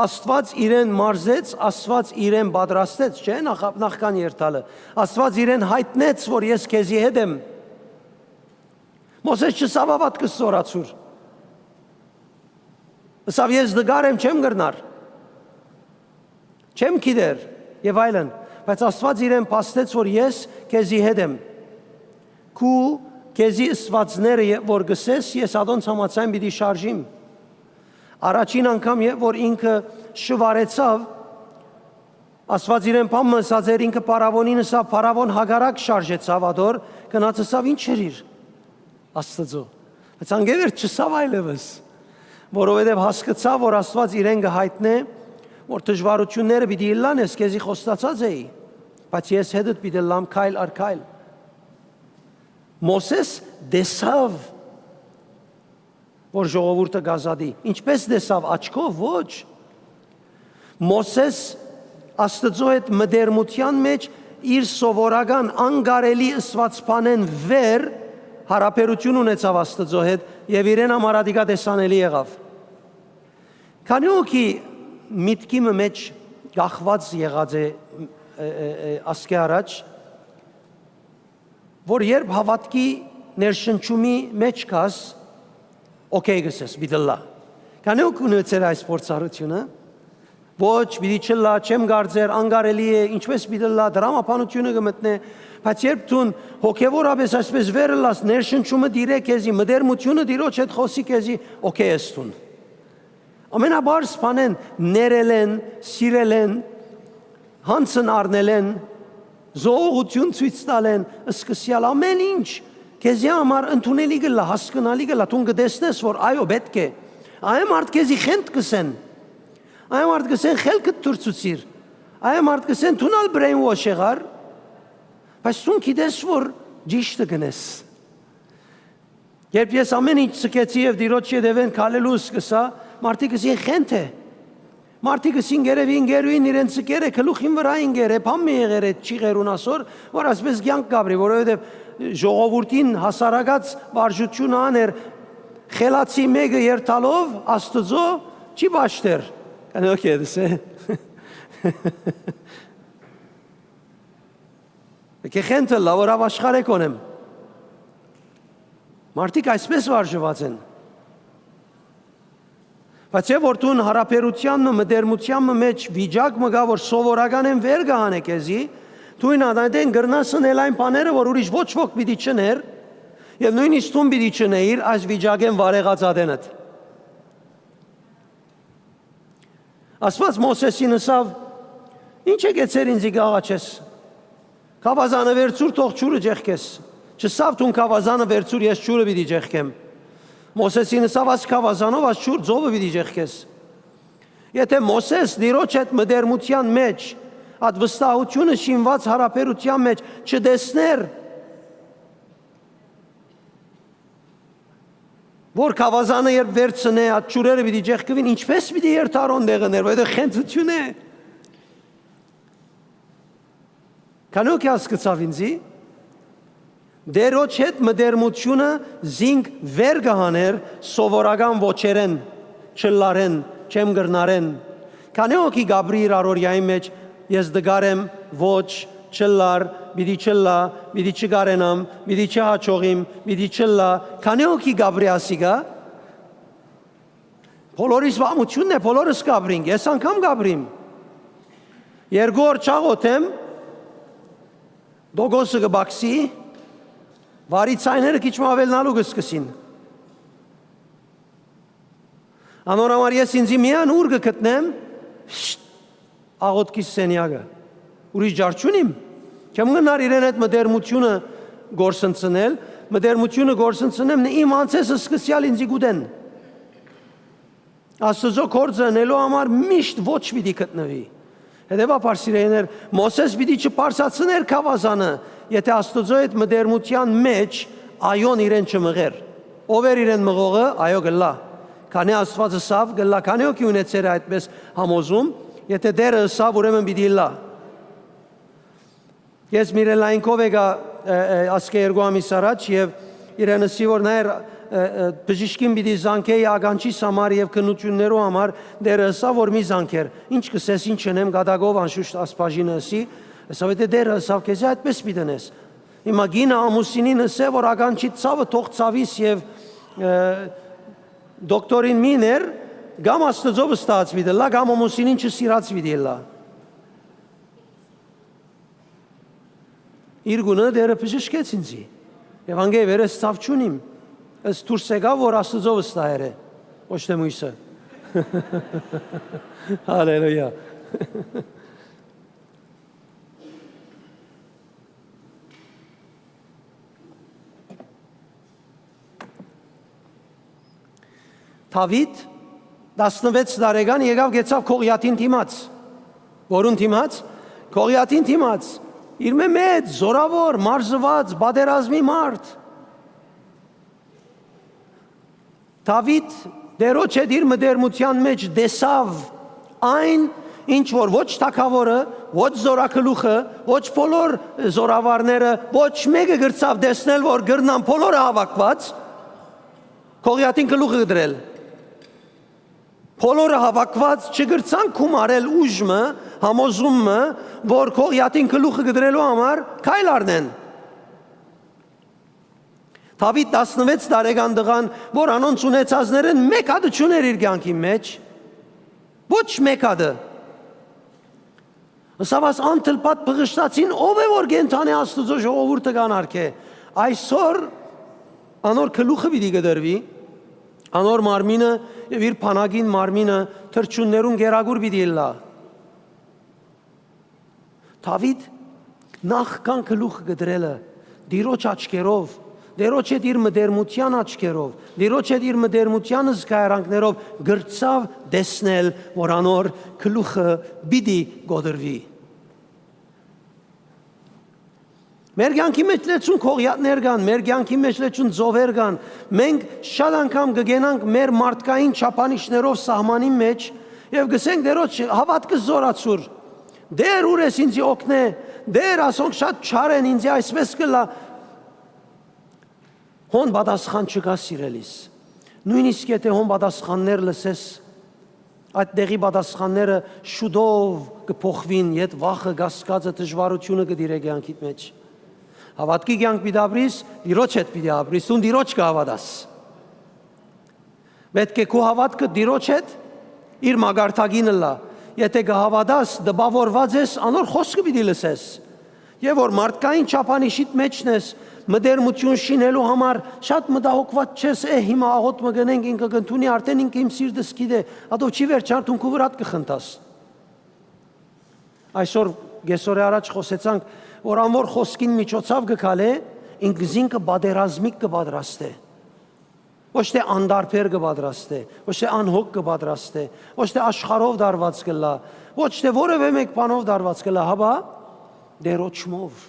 Աստուած իրեն մարզեց, Աստուած իրեն պատրաստեց, չէ՞, նախ-, նախքան երթալը։ Աստուած իրեն յայտնեց, որ ես քեզի հետ եմ։ Մովսէս չըսաւ. «Աւա, կը սորացուր»։ Ըսաւ. «Ես դգար եմ, չեմ կրնար, չեմ գիտեր» եւ այլն։ Բայց Աստուած իրեն փաստեց, որ ես քեզի հետ եմ։ Քու քեզի ըսուածները, որ կ'ըսես, ես ատոնց համաձայն պիտի շարժիմ։ Առաջին անգամ, երբ որ ինքը շուարեցաւ, Աստուած իրեն բան մը ըսած էր, ինքը փարաւոնին ըսաւ, փարաւոն հակառակ շարժեցաւ ատոր, գնաց ըսաւ. «Ի՞նչ ըրիր Աստուծոյ»։ Բայց անկէ վեր չըսաւ այլեւս, որովհետեւ հասկցաւ, որ Աստուած իրեն կը յայտնէ, որ դժուարութիւնները պիտի ըլլան, ես քեզի խոստացած էի, բայց ես հետդ պիտի ըլլամ քայլ առ քայլ։ Մովսէս տեսաւ, որ ժողովուրդը կ'ազատի։ Ինչպէս տեսաւ, աչքով, ոչ։ Մովսէս Աստուծոյ հետ մտերմութեան մէջ իր սովորական անկարելի ըսուած բանէն վեր յարաբերութիւն ունեցաւ Աստուծոյ հետ եւ իրեն համար ատիկա տեսանելի եղաւ։ Քանի՞ հոգի միտքի մը մէջ կախուած եղած է, ը, ը, ը, ասկէ առաջ, որ երբ հաւատքի ներշնչումի մէջ կաս, օքէյ կ'ըսես, պիտի ըլլայ։ Քանի՞ հոգի ունեցեր այս փորձառութիւնը։ Ոչ, պիտի չըլլայ, չեմ կարծեր, անկարելի է, ինչպէս պիտի ըլլայ, դրամաբանութիւնը կը մտնէ, բայց երբ դուն հոգեւորապէս այսպէս վեր ըլլաս, ներշնչումը տիրէ քեզի, մտերմութիւնը Տիրոջ հետ խօսի քեզի, օքէյ ես դուն։ Ամենապարզ բանէն, ներել են, սիրել են, յանձն առնել են, զոհողութիւն ցոյց տալ են, սկսեալ ամէն ինչ քեզի համար ընդունելի կ'ըլլայ, հասկնալի կ'ըլլայ, դուն կը տեսնես, որ այո, պէտք է։ Այո, մարդ քեզի խենթ կ'ըսեն, այո, մարդ կ'ըսեն, խելքդ թուր ցուցիր, այո, մարդ կ'ըսեն, դուն ալ brainwash եղար, բայց դուն գիտես, որ ճիշդը կ'ընես։ Երբ ես ամէն ինչ ձգեցի եւ Տիրոջ ետեւէն քալելու սկսա, մարդիկ ըսին, խենթ է։ Մարդիկ ըսին, կ'երեւի ընկերուհին իրեն ձգեր է, գլուխին վրայ ընկեր է, բան մը եղեր է, չի ղերուն ասոր, որ այսպես կեանք կ'ապրի, որովհետեւ ժողովուրդին հասարակաց վարժութիւնը ան էր, խելացի մէկը երթալով Աստուծոյ չի պաշտեր։ Կանոք է դսե։ Եկե խենթը լա, որ աւաշխարէ կոնեմ։ Մարդիկ այսպես վարժուած են։ Բայց եւ որ դուն յարաբերութեան մը, մտերմութեան մը մէջ վիճակ մը կայ, որ սովորական են վեր կը հանէ քեզի, դուն ատեն կրնաս ընել այն բաները, որ ուրիշ ոչ ոք պիտի չներ, եւ նոյնիսկ դուն պիտի չնեիր այս վիճակէն վարեղած ատենդ։ Աստուած Մովսէսին ըսաւ. «Ի՞նչ է գեցեր ինձի կ'աղաչես։ Գաւազանը վերցուր, թող ջուրը ճեղքես»։ Չըսաւ. «Դուն գաւազանը վերցուր, ես ջուրը պիտի ճեղքեմ»։ Մովսէսին ըսաւ. «Աս գաւազանով, աս ջուր, ծովը պիտի ճեղքես»։ Եթէ Մովսէս Տիրոջ հետ մտերմութեան մէջ, այդ վստահութիւնը շինուած յարաբերութեան մէջ չտեսներ, որ գաւազանը երբ վերցնէ, այդ ջուրերը պիտի ճեղքուին, ինչպէս պիտի երթար ան տեղը ներ, որովհետեւ խենթութիւն է։ Քանի՞ հոգի հասկցաւ ինձի։ Տիրոջ հետ մտերմութիւնը զինք վեր կը հաներ սովորական ոչերէն, չլարեն, չեմ կրնարեն։ Քանի՞ հոգի կ'ապրի իր առօրեայի մէջ. «Ես դգար եմ, ոչ, չլար, պիտի չլա, պիտի չկարենամ, պիտի չհաջողիմ, պիտի չլա»։ Քանի՞ հոգի կ'ապրի ասիկա։ Բոլորիս պատմութիւնն է, բոլորս կ'ապրինք, ես անգամ կ'ապրիմ։ Երկու օր չաղոթեմ, տոկոսը կը պակսի, վարի ցայները քիչ մը աւելնալու կը սկսին։ Անոր համար ես ինձի միայն ուր կը գտնեմ, շտ, աղոթքի սենեակը։ Ուրիշ ջար չունիմ։ Չեմ գնար իրեն հետ մտերմութիւնը գործընծնել, մտերմութիւնը կորսնցնեմ, իմ անձէս սկսեալ ինծի կ'ուտեն։ Աստուծոյ գործը ընելու համար միշտ ոչ պիտի գտնուի։ Հետեւաբար, սիրելիներ, Մովսէս պիտի չբարձրացնէր գաւազանը, եթէ Աստուծոյ հետ մտերմութեան մէջ այոն իրեն չմղեր։ Ո՞վ էր իրեն մղողը, այո, կ'ըլլայ։ Քանի Աստուած ըսաւ, կ'ըլլայ, քանի՞ հոգի ունեցեր այդպէս համոզում, եթէ Տէրը ըսաւ, ուրեմն պիտի ըլլայ։ Ես Միրելայինքով եկայ, ը, ը, ասկէ երկու ամիս առաջ, եւ իրեն ըսի, որ նայեր, ը, ը, բժիշկին պիտի զանգէի ականջիս համար եւ քննութիւններու համար, Տէրը ըսաւ, որ մի զանգեր։ «Ի՞նչ կ'ըսես, ի՞նչ ընեմ, կատակով անշուշտ ասպաժինը», ըսի, ըսաւ, եթէ Տէրը ըսաւ քեզի, այդպէս պիտի ընես։ Հիմա կինը ամուսինին ըսէ, որ ականջիդ ցաւը թող ցաւիս եւ, ը, դոկտորին մի ներ, կամ Աստուծոյ վստահած պիտի ըլլայ, կամ ամուսինին չսիրած պիտի ըլլայ։ Իր գունը Տէրը բժշկեց ինձի։ Եւ անկէ վեր ես ցաւ չունիմ։ Ըս դուրս եկաւ, որ Աստուծոյ վստահեր է, ոչ թե մոյսը։ Հալելույա։ Դաւիթ տասնվեց տարեկան եկաւ, գեցաւ Գողիաթին դիմաց։ Որուն դիմաց? Գողիաթին դիմաց։ Իրմէ մեծ, զօրաւոր, մարզուած, պատերազմի մարդ։ Դաւիթ Տէրոջ հետ իր մտերմութեան մէջ տեսաւ այն, ինչ որ ոչ թագաւորը, ոչ զօրագլուխը, ոչ բոլոր զօրավարները, ոչ մէկը կրցաւ տեսնել, որ կրնան բոլորը հաւաքուած Գողիաթին գլուխը կտրել։ Բոլորը հաւաքուած չկրցան գումարել ուժ մը, համոզում մը, որ Գողիաթին գլուխը կտրելու համար քայլ առնեն։ Դաւիթ տասնվեց տարեկան տղան, որ անոնց ունեցածներէն մէկ հատը չունէր իր կեանքին մէջ, ոչ մէկ հատը, ըսաւ աս անդլպատ բղշտացին, ո՞վ է որ կենդանի Աստուծոյ ժողովուրդը կ'անարգէ։ Այսօր անոր գլուխը պիտի կտրուի, անոր մարմինը եւ իր բանակին մարմինը թռչուններուն կերակուր պիտի ըլլայ։ Դաւիթ նախքան գլուխը կտրելը, Տիրոջ աչքերով, Տիրոջ հետ իր մտերմութեան աչքերով, Տիրոջ հետ իր մտերմութեան զգայարանքներով կրցաւ տեսնել, որ անոր գլուխը պիտի կոտրուի։ Մեր կեանքի մէջ լեցուն քողիաթներ կան, մեր կեանքի մէջ լեցուն ծովեր կան։ Մենք շատ անգամ կը գնանք մեր մարդկային չափանիշներով սահմանին մէջ եւ կ'ըսենք, «Տիրոջ, հաւատքը զօրացուր։ Տէր, ո՞ւր ես ինձի օգնե։ Տէր, ասոնք շատ չար են, ինձի այսպէս կ'ըլլայ»։ Հոն պատասխան չկայ, սիրելիս։ Նոյնիսկ եթէ հոն պատասխաններ լսես, այդ տեղի պատասխանները շուտով կը փոխուին, եթ վախը, կասկածը, դժուարութիւնը կը տիրէ կեանքիդ մէջ։ Հաւատքի կեանք պիտի ապրիս, Տիրոջ հետ պիտի ապրիս, դուն Տիրոջ կը հաւատաս։ Պէտք է քու հաւատքը Տիրոջ հետ իր մակարդակին ըլլայ։ Եթէ կը հաւատաս, տպաւորուած ես, անոր խօսքը պիտի լսես։ Եւ որ մարդկային չափանիշիդ մէջն ես, մտերմութիւն շինելու համար շատ մտահոգուած չես, «Է, հիմա աղօթք մը կ'ընենք, ինքը կ'ընդունի, արդէն ինքը իմ սիրտս գիտէ», ատով չի վերջանար, դուն քու վրադ կը խնդաս։ Այսօր, կեսօրէ առաջ խօսեցանք, որ անոր խօսքին միջոցաւ կը քալէ, ինքզինքը պատերազմիկ կը պատրաստէ։ Ոչ թէ անտարբեր կը պատրաստէ, ոչ թէ անհոգ կը պատրաստէ, ոչ թէ աշխարհով դարված կ'ըլլայ, ոչ թէ որևէ մէկ բանով դարված կ'ըլլայ, հապա Տէրոջմով։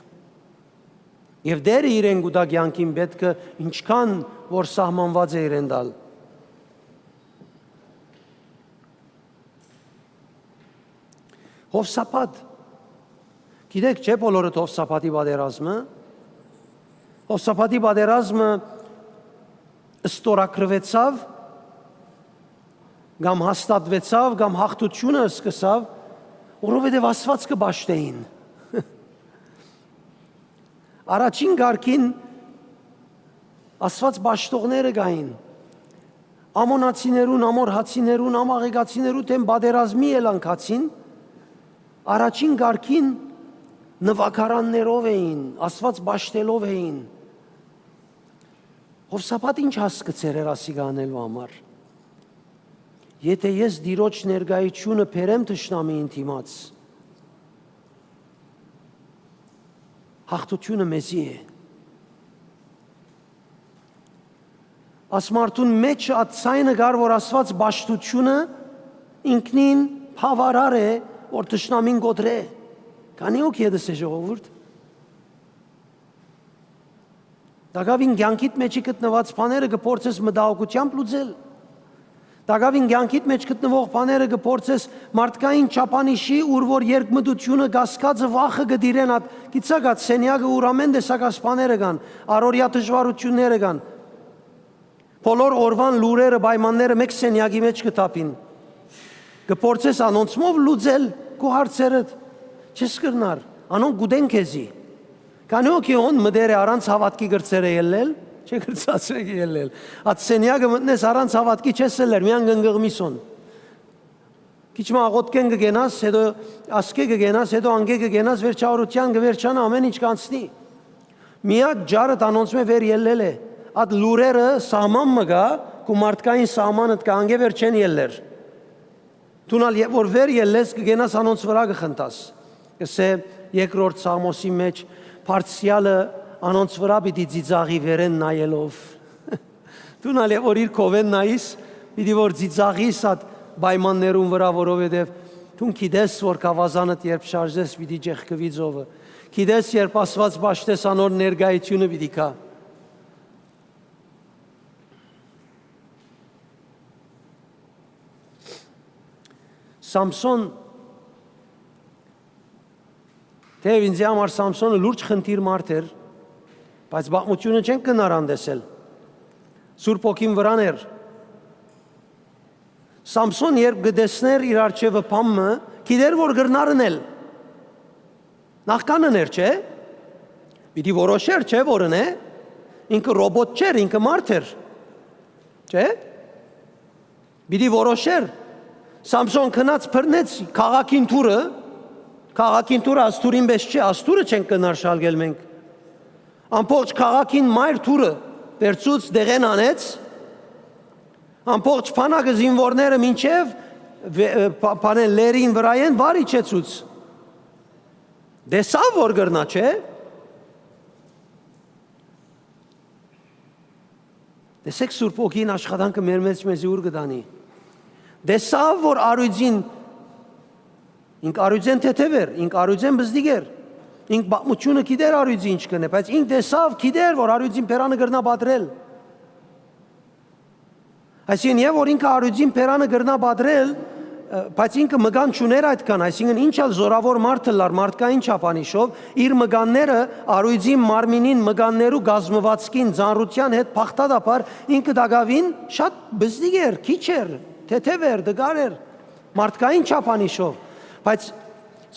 Եւ Տէրը իրեն կու տայ կեանքին պէտքը, ինչքան որ սահմանուած է իրեն տալ։ Յովսափատ։ Գիտեք, չէ՞, բոլորդ Յովսափատի պատերազմը։ Յովսափատի պատերազմը ստորագրուեցաւ կամ հաստատուեցաւ կամ յաղթութիւնը սկսաւ, որովհետեւ Աստուած կը պաշտէին։ Առաջին կարգին Աստուած պաշտողները կային։ Ամոնացիներուն, ամորհացիներուն, ամաղեկացիներու դէմ պատերազմի ելանքացին, առաջին կարգին նուագարաններով էին, Աստուած պաշտելով էին։ Յովսափատ ինչ հասկցեր էր ասիկա անելու համար։ «Եթէ ես Տիրոջ ներկայությունը բերեմ թշնամիին դիմաց, յաղթութիւնը մեզի է»։ Աս մարդուն մէջ ատ ձայնը կար, որ Աստուած պաշտութիւնը ինքնին բաւարար է, որ թշնամին կոտրէ։ Քանի՞ հոգի է դսե, ժողովուրդ։ Տակաւին կեանքիդ մէջի գտնուած բաները կը փորձես մտահոգութեամբ լուծել։ Տակաւին կեանքիդ մէջ գտնուող բաները կը փորձես մարդկային չափանիշի, ուր որ երկմտությունը, կասկածը, վախը կը տիրեն, ատ գիցակ, ատ սենեակը, ուր ամեն տեսակ աս բաները կան, առօրեայ դժուարութիւնները կան։ Բոլոր օրուան լուրերը, պայմանները մէկ սենեակի մէջ կը թափին։ Կը փորձես անոնցմով լուծել քու հարցերդ, չես կրնար, անոնք կ'ուտեն քեզի։ Քանի՞ հոգի հոն մտեր է առանց հաւատքի կրցեր է ելլել, չէ, կրցած է ելլել։ Ատ սենեակը մտնես առանց հաւատքի չես ելլեր, միան կ'ընկղմիս հոն։ Քիչ մը աղօթքեն կը գնաս, հետո ասկէ կը գնաս, հետո անկէ կը գնաս, վերջավորութեան կը վերջանայ, ամեն ինչ կ'անցնի։ Միակ ջարդ անոնցմէ վեր ելլել է։ Ատ լուրերը սահման մը կայ, քու մարդկային սահմանդ կայ, անկէ վեր չեն ելլեր։ Դուն ալ երբ որ վեր ելլես, կը գնաս անոնց վրայ կը խնդաս։ Կ'ըսէ երկրորդ Սաղմոսի մէջ. «Բարձրեալը անոնց վրայ պիտի ծիծաղի վերէն նայելով»։ Դուն ալ երբ որ իր քովէն նայիս, պիտի որ ծիծաղիս ատ պայմաններուն վրայ, որովհետեւ դուն գիտես որ գաւազանդ երբ շարժես, պիտի ճեղքուի ծովը։ Գիտես երբ Աստուած պաշտես, անոր ներկայութիւնը պիտի գայ։ Սամսոն, թեեւ ինձի համար Սամսոնը լուրջ խնդիր մարդ էր, բայց պատմութիւնը չենք կրնար անտեսել։ Սուրբ Հոգին վրան էր։ Սամսոն երբ կը տեսնէր իր առջեւը բան մը, գիտեր որ կրնար ընել։ Նախքան ըներ, չէ՞։ Պիտի որոշեր, չէ՞, որ ընէ։ Ինքը ռոբոտ չէր, ինքը մարդ էր, չէ՞։ Պիտի որոշեր։ Սամսոն գնաց բռնեց քաղաքին դուռը, քաղաքին դուռը աստուրին պէս չէ, աստուրը չենք կրնար շալկել մենք։ Ամբողջ քաղաքին մայր դուռը վերցուց, դեղէն անեց, ամբողջ բանակը, զինուորները մինչեւ վե-, ը, պա-, պանեն լերին վրայէն վար իջեցուց։ Տեսաւ որ կրնայ, չէ՞։ Տեսեք Սուրբ Հոգին աշխատանքը մեր մեջ մեզի ուր կը տանի։ Տեսաւ որ առոյծին, ինք առոյծեն թեթեւ էր, ինք առոյծեն բզդիկ էր, ինք պատմութիւնը գիտեր առոյծի ինչ կ'ընէ, բայց ինք տեսաւ, գիտեր որ առոյծին բերանը կրնայ պատռել։ Այսինքն, եւ որ ինքը առոյծին բերանը կրնայ պատռել, ը, բայց ինքը մկան չունէր այդքան, այսինքն, ինչ ալ զօրաւոր մարդ ըլլար մարդկային չափանիշով, իր մկանները առոյծին մարմինին, մկաններու կազմուածքին, ծանրութեան հետ բաղդատաբար ինքը տակաւին շատ բզդիկ էր, քիչ էր, թեթեւ էր, տկար էր, մարդկային չափանիշով, բայց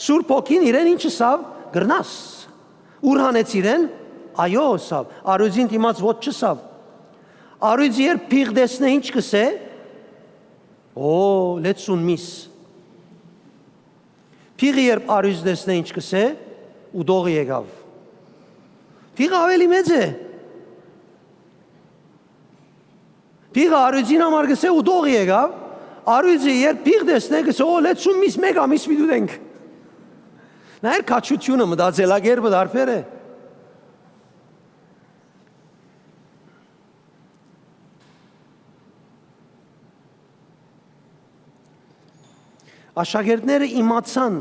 Սուրբ Հոգին իրեն ինչ ըսաւ, կրնաս։ Ուր հանեց իրեն, այո ըսաւ, առոյծին դիմաց ոչ չըսաւ։ Առոյծը երբ փիղ տեսնէ, ինչ կ'ըսէ, «Ո, լեցուն միս»։ Փիղը երբ առոյծ տեսնէ, ինչ կ'ըսէ, «Ուտողը եկաւ»։ Փիղը աւելի մեծ է։ Փիղը առոյծին համար կ'ըսէ, «Ուտողը եկաւ»։ Առոյծը երբ փիղ տեսնէ, կ'ըսէ, «Ո, լեցուն միս, մէկ ամիս պիտի ուտենք»։ Նայեր քաջութիւնը, մտածելակերպը տարբեր է։ Աշակերտները իմացան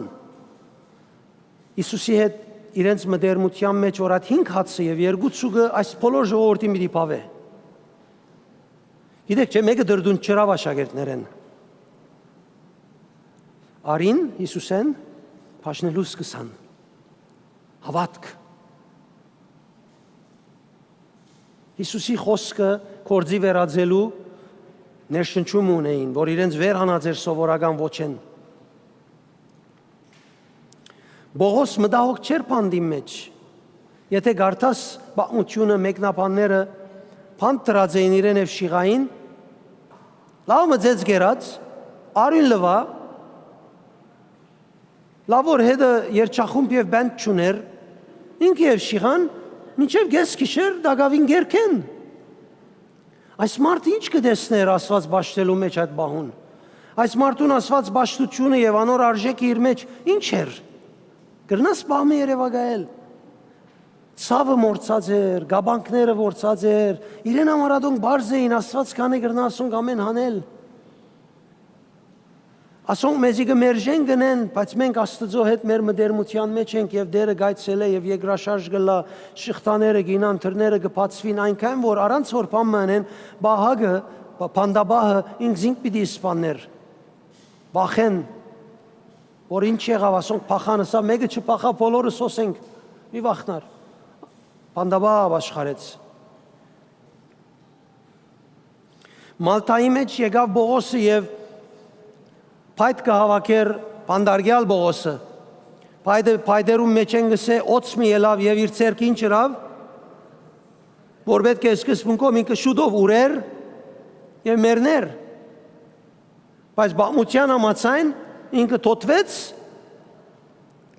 Յիսուսի հետ իրենց մտերմութեան մէջ, որ այդ հինգ հացը եւ երկու ձուկը այս բոլոր ժողովուրդին պիտի բաւէ։ Գիտեք, չէ՞, մէկը դրդուն չըրաւ աշակերտներէն։ Արին Յիսուսէն բաժնելու սկսան։ Հաւատք։ Յիսուսի խօսքը գործի վերածելու ներշնչում ունէին, որ իրենց վեր հանած էր սովորական ոճէն։ Պողոս մտահոգ չէր բանտին մէջ։ Եթե կարդաս պատմութիւնը, մեկնաբանները բանտ դրած էին իրեն եւ շիղային, լաւ մը ծեծ կերած, արիւն լուայ, լաւ որ հետը երջախումբ եւ բանտ չունէր, ինքը եւ շիղան մինչեւ կէս գիշեր տակաւին կերկեն։ Այս մարդը ի՞նչ կը տեսնէր Աստուած պաշտելու մէջ այդ պահուն։ Այս մարդուն Աստուած պաշտութիւնը եւ անոր արժէքը իր մէջ ի՞նչ էր։ Կրնաս պահ մը երեւակայել։ Ցաւը մոռցած էր, կապանքները մոռցած էր, իրեն համար ատոնք պարզ էին, Աստուած քանի կրնայ ասոնք ամէն հանել։ Ասոնք մեզի կը մերժեն, կ'ընեն, բայց մենք Աստուծոյ հետ մեր մտերմութեան մէջ ենք եւ Տէրը կ'այցելէ եւ երկրաշարժ կ'ըլլայ, շղթաները կ'իյնան, դռները կը բացուին, այնքան որ առանց որ բան մը ընեն, պահակը, պ-, բանտապահը ինքզինք պիտի սպաններ։ Վախեն, որ ինչ եղաւ, ասոնք փախան, ըսաւ, մէկը չփախաւ, բոլորս հոս ենք, մի վախնար։ Բանտապահը յապ աշխարհեց։ Մալթայի մէջ եկաւ Պողոսը եւ փայտ կը հաւաքէր բանտարկեալ Պողոսը։ Փայտը, փայտերուն մէջէն կ'ըսէ, օծ մը ելաւ եւ իր ձեռքը ինչ ըրաւ, որ պէտք է սկզբունքով ինքը շուտով ուռէր եւ մեռներ։ Բայց պատմութեան համաձայն ինքը թօթուեց,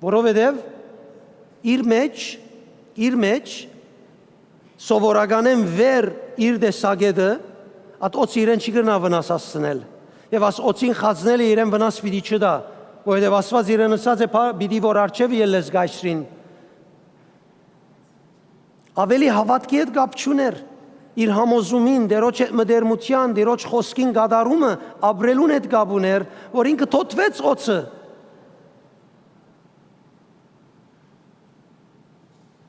որովհետեւ իր մէջ, իր մէջ սովորականէն վեր իր տեսակէտը, այդ օծը իրեն չի կրնար վնաս հասցնել։ Եւ աս օծին խածնելը իրեն վնաս պիտի չտայ, որովհետեւ Աստուած իրեն ըսած է, «Փա-, պիտի որ արջեւը ելլես կայսրին»։ Աւելի հաւատքի հետ կապ չունէր, իր համոզումին, Տէրոջ հետ մտերմութեան, Տէրոջ խօսքին կատարումը, ապրելուն հետ կապ ունէր, որ ինքը թօթուեց օծը։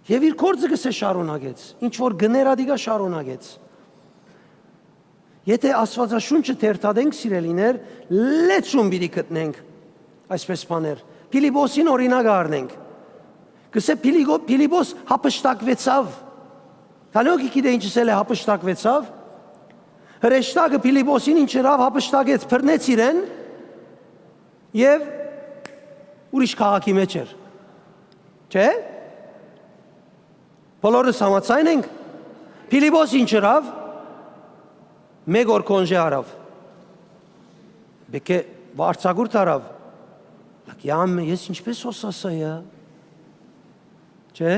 Եւ իր գործը կ'ըսէ շարունակեց, ինչ որ կ'ընէր ատիկա շարունակեց։ Եթէ Աստուածաշունչը թերթատենք, սիրելիներ, լեցուն պիտի գտնենք այսպէս բաներ։ Փիլիպոսին օրինակ առնենք։ Կ'ըսէ Փիլիգո-, Փիլիպոս յափշտակուեցաւ։ Քանի՞ օք գիտէ ինչ ըսել է յափշտակուեցաւ։ Հրեշտակը Փիլիպոսին ինչ ըրաւ, յափշտակեց, բռնեց իրեն եւ ուրիշ քաղաքի մէջ էր։ Չէ՞։ Բոլորս համաձայն ենք։ Փիլիպոս ինչ ըրաւ, մէկ օր կոնժե առաւ։ Պէտք է վարձակուրդ առաւ։ Լաք, յամ, ես ինչպես հոս ասայ, ա։ Չէ՞։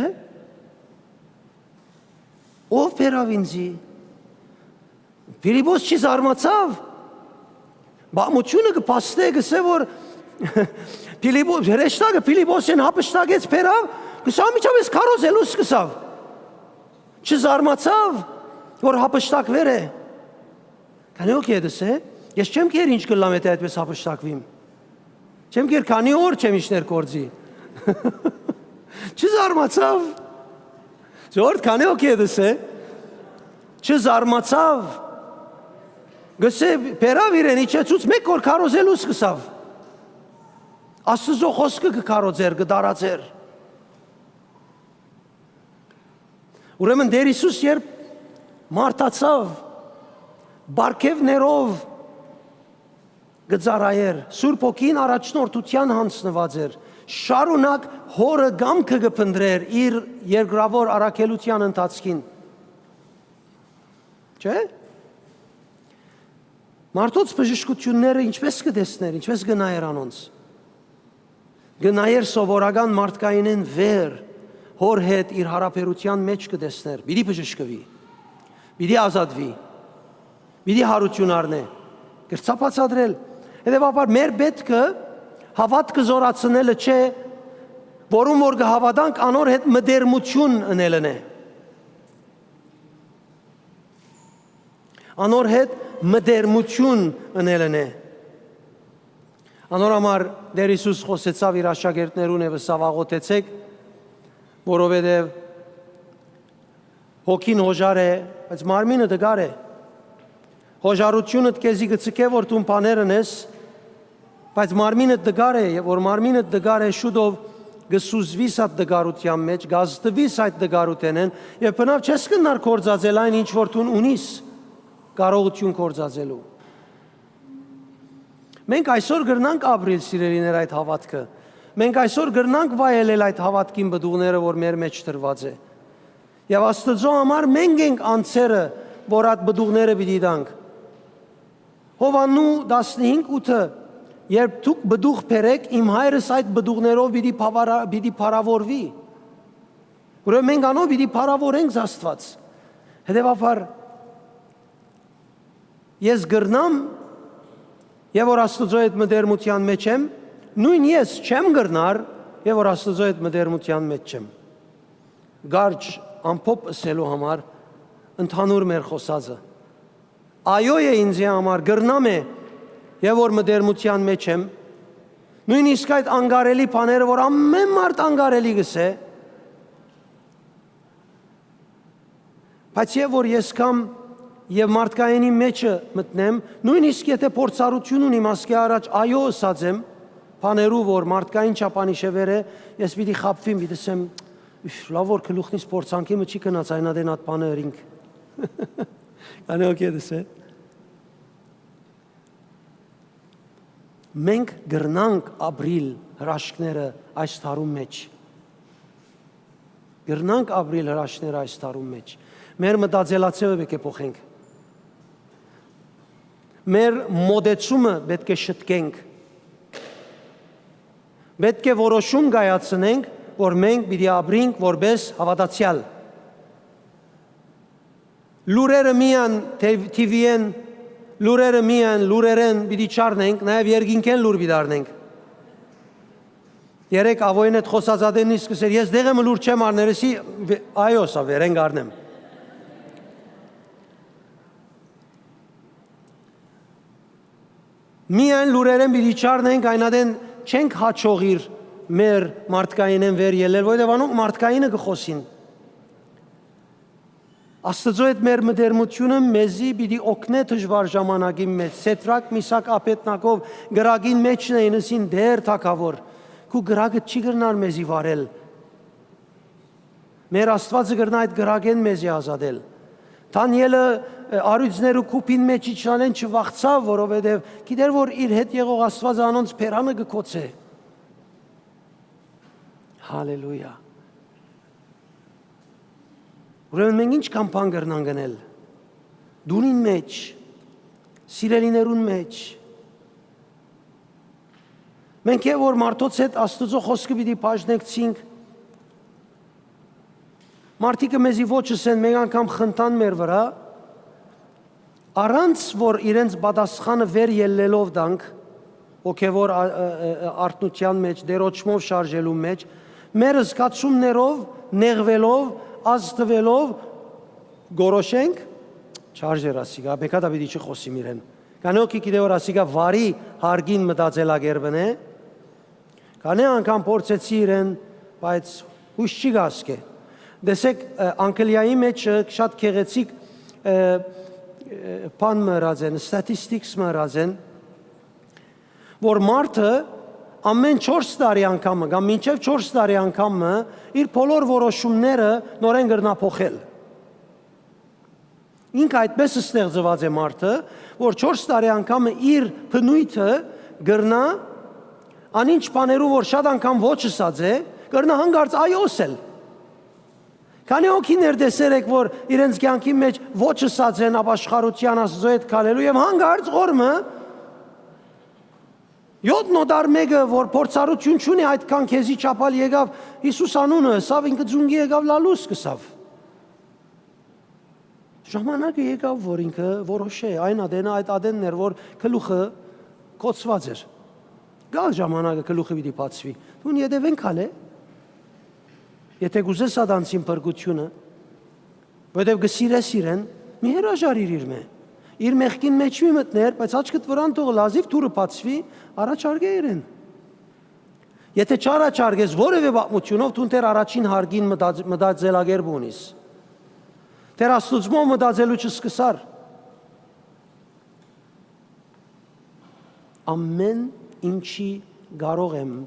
Ո՞վ բերաւ ինձի։ Փիլիպոս չի զարմացաւ։ Պատմութիւնը կը փաստէ, կ'ըսէ, որ Փիլիպո-, հրեշտակը Փիլիպոսին յափշտակեց, բերաւ, կ'ըսէ, անմիջապէս քարոզելու սկսաւ։ Չզարմացաւ, որ յափշտակուեր է։ Քանի՞ օք է դսե, ես չեմ կեր ինչ կ'ըլլամ, եթէ այդպես յափշտակուիմ։ Չեմ կեր, քանի օր չեմ իշներ գործի։ Չզարմացաւ։ Ժողովուրդ, քանի՞ օք է դսե, չզարմացաւ։ Գսե, բերաւ իրեն իջեցուց, մէկ օր քարոզելու սկսաւ։ Աստուծոյ խօսքը կը քարոզէր, կը տարածէր։ Ուրեմն Տէր Յիսուս երբ մարդացաւ, պարգեւներով կը ծառայէր, Սուրբ Հոգին առաջնորդութեան յանձնուած էր, շարունակ Հօրը կամքը կը փնտռէր իր երկրաւոր առաքելութեան ընթացքին։ Չէ՞։ Մարդոց բժշկութիւնները ինչպե՞ս կը տեսներ, ինչպե՞ս կը նայեր անոնց։ Կը նայեր սովորական մարդկայինէն վեր, Հօր հետ իր յարաբերութեան մէջ կը տեսներ, պիտի բժշկուի, պիտի ազատուի, պիտի յարութիւն առնէ, կրցա բացատրել։ Հետեւաբար մեր պէտքը հաւատքը զորացնելը չէ, որուն որ կը հաւատանք, անոր հետ մտերմութիւն ընելն է։ Անոր հետ մտերմութիւն ընելն է։ Անոր համար Տէր Յիսուս խօսեցաւ իր աշակերտներուն եւ ըսաւ. «Աղօթեցէք, որովհետեւ հոգին յօժար է, բայց մարմինը տկար է։ Յօժարութիւնդ քեզի կը ցկէ, որ դուն բաներ ընես, բայց մարմինդ տկար է, եւ որ մարմինդ տկար է, շուտով կը սուզուիս այդ տկարութեան մէջ, կազդուիս այդ տկարութենէն, եւ բնաւ չես կրնար գործածել այն, ինչ որ դուն ունիս կարողութիւն գործածելու»։ Մենք այսօր կրնանք ապրիլ, սիրելիներ, այդ հաւատքը։ Մենք այսօր կրնանք վայելել այդ հաւատքին պտուղները, որ մեր մէջ դրուած է։ Եւ Աստուծոյ համար մենք ենք անձերը, որ այդ պտուղները պիտի տանք։ Յովհաննու տասնհինգ ութը. «Երբ դուք պտուղ բերէք, իմ Հայրս այդ պտուղներով պիտի բավարա-, պիտի փառաւորուի»։ Ուրեմն մենք անով պիտի փառաւորենք Աստուած։ Հետեւաբար, ես կրնամ, եւ որ Աստուծոյ հետ մտերմութեան մէջ եմ, նոյն ես չեմ կրնար, եւ որ Աստուծոյ հետ մտերմութեան մէջ չեմ։ Կարճ ամփոփ ըսելու համար ընդհանուր մեր խօսածը։ Այո է ինձի համար, կրնամ է, եւ որ մտերմութեան մեջ եմ, նոյնիսկ այդ անկարելի բաները, որ ամեն մարդ անկարելի կ'ըսէ, բայց եւ որ ես կամ եւ մարդկայինի մեջը մտնեմ, նոյնիսկ եթէ փորձառութիւն ունիմ ասկէ առաջ այո ըսած եմ, բաներու որ մարդկային չափանիշը վեր է, ես պիտի խաբվիմ, պիտի ասեմ. «Ուֆ, լաւ որ գլուխնիս փորձանքի մը չի գնաց, այն ատեն ատ բանը ըրինք»։ Կանե օքեյ դսե։ Մենք կրնանք ապրիլ հրաշքները այս դարուն մեջ։ Կրնանք ապրիլ հրաշքները այս դարուն մեջ։ Մեր մտածելացիորը պէտք է փոխենք։ Մեր մոտեցումը պէտք է շտկենք։ Պէտք է որոշում կայացնենք, որ մենք պիտի ապրինք որպես հաւատացեալ։ Լուրերը միայն թի-, թի վի-են, լուրերը միայն լուրերեն պիտի չառնենք, նաեւ երկինքէն լուր պիտի առնենք։ Երեկ Ավոյին հետ խօսած ատեն նիսկ ըսեր, «Ես դեղը մը լուր չեմ առներ, էսի վե-, այո, սա վերեն կառնեմ»։ Միայն լուրերեն պիտի չառնենք, այն ատեն չենք հաջողիր մեր մարդկայինէն վեր ելնել, որովհետեւ անոնք մարդկայինը կը խօսին։ Աստուծոյ հետ մեր մտերմութիւնը մեզի պիտի օգնէ դժուար ժամանակին մէջ։ Սեդրակ, Միսակ, Աբեդնագով կրակին մէջն էին, ըսին. «Տէր թագաւոր, քու կրակը չի կրնար մեզի վարել»։ Մեր Աստուածը կրնայ այդ կրակէն մեզի ազատել։ Դանիէլը, ը, առիւծներու կուփին մէջ իջնալէն չվախցաւ, որովհետեւ գիտէր որ իր հետ եղող Աստուածը անոնց բերանը կը գոցէ։ Հալելույա։ Ուրեմն մենք ինչքան բան կրնանք ընել դունին մէջ, սիրելիներուն մէջ։ Մենք է որ մարդոց հետ Աստուծոյ խօսքը պիտի բաժնեկցինք, մարդիկը մեզի ոչ ըսեն, մենք անգամ խնդան մեր վրայ, առանց որ իրենց պատասխանը վեր ելլելով տանք, հոգեվոր ա-, ա-, ա-, արթնութեան մեջ, դերոճմով շարժելու մեջ, մեր զգացումներով, նեղվելով, ազդուելով, գորոշենք, չարժեր ասիկա, բեկատա պիտի չխոսիմ իրեն։ Կանե օքի գիտե որ ասիկա վարի հարգին մտածելակերպն է, կանե անգամ փորձեցի իրեն, բայց հույս չի գասկե։ Տեսեք, ը, Անգլիայի մեջ, ը, շատ գեղեցիկ, ը, ը, բան մը ըրած են, statistics մը ըրած են, որ մարդը ամեն չորս տարի անգամը կամ մինչև չորս տարի անգամը իր բոլոր որոշումները նորեն կրնա փոխել։ Ինքը այդպես ստեղծված է մարդը, որ չորս տարի անգամը իր բնույթը կրնա, անինչ բաներու, որ շատ անգամ ոչ ըսած է, կրնա հանկարծ այո ըսել։ Քանի՞ օքի ներտեսեր եք, որ իրենց կյանքի մեջ ոչ ըսած են ապաշխարութեան Աստուծոյ հետ քալելու եւ հանկարծ օր մը յոթ նոտար մէկը, որ փորձառութիւն չունի, այդքան քեզի չափալ եկաւ, Յիսուս անունը ըսաւ, ինքը ձունկի եկաւ, լալուս կսաւ։ Ժամանակը եկաւ, որ ինքը որոշէ, այն ատենը, այդ ատենն էր, որ գլուխը կոչուած էր։ Գալ ժամանակը գլուխը պիտի բացուի։ Դուն ետեւեն քալէ, եթե կուզես ադանցին փրկութիւնը, որովհետեւ կը սիրես իրեն, մի հրաժարիր իրմէ։ Իր մեղքին մեջ մի մտներ, բայց աչքդ վրան թող լազիվ դուռը բացուի, առաջարկէ իրեն։ Եթե չառաջարկես որևէ պատմութիւնով, դուն դեռ առաջին հարգին մտած-, մտածելակերպ ունիս, դեռ Աստուծմով մտածելու չսկսար։ Ամեն ինչի կարող եմ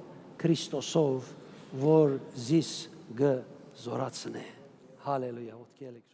Քրիստոսով, որ զիս կը զորացնէ։ Հալելույա, ոտքի ելեք,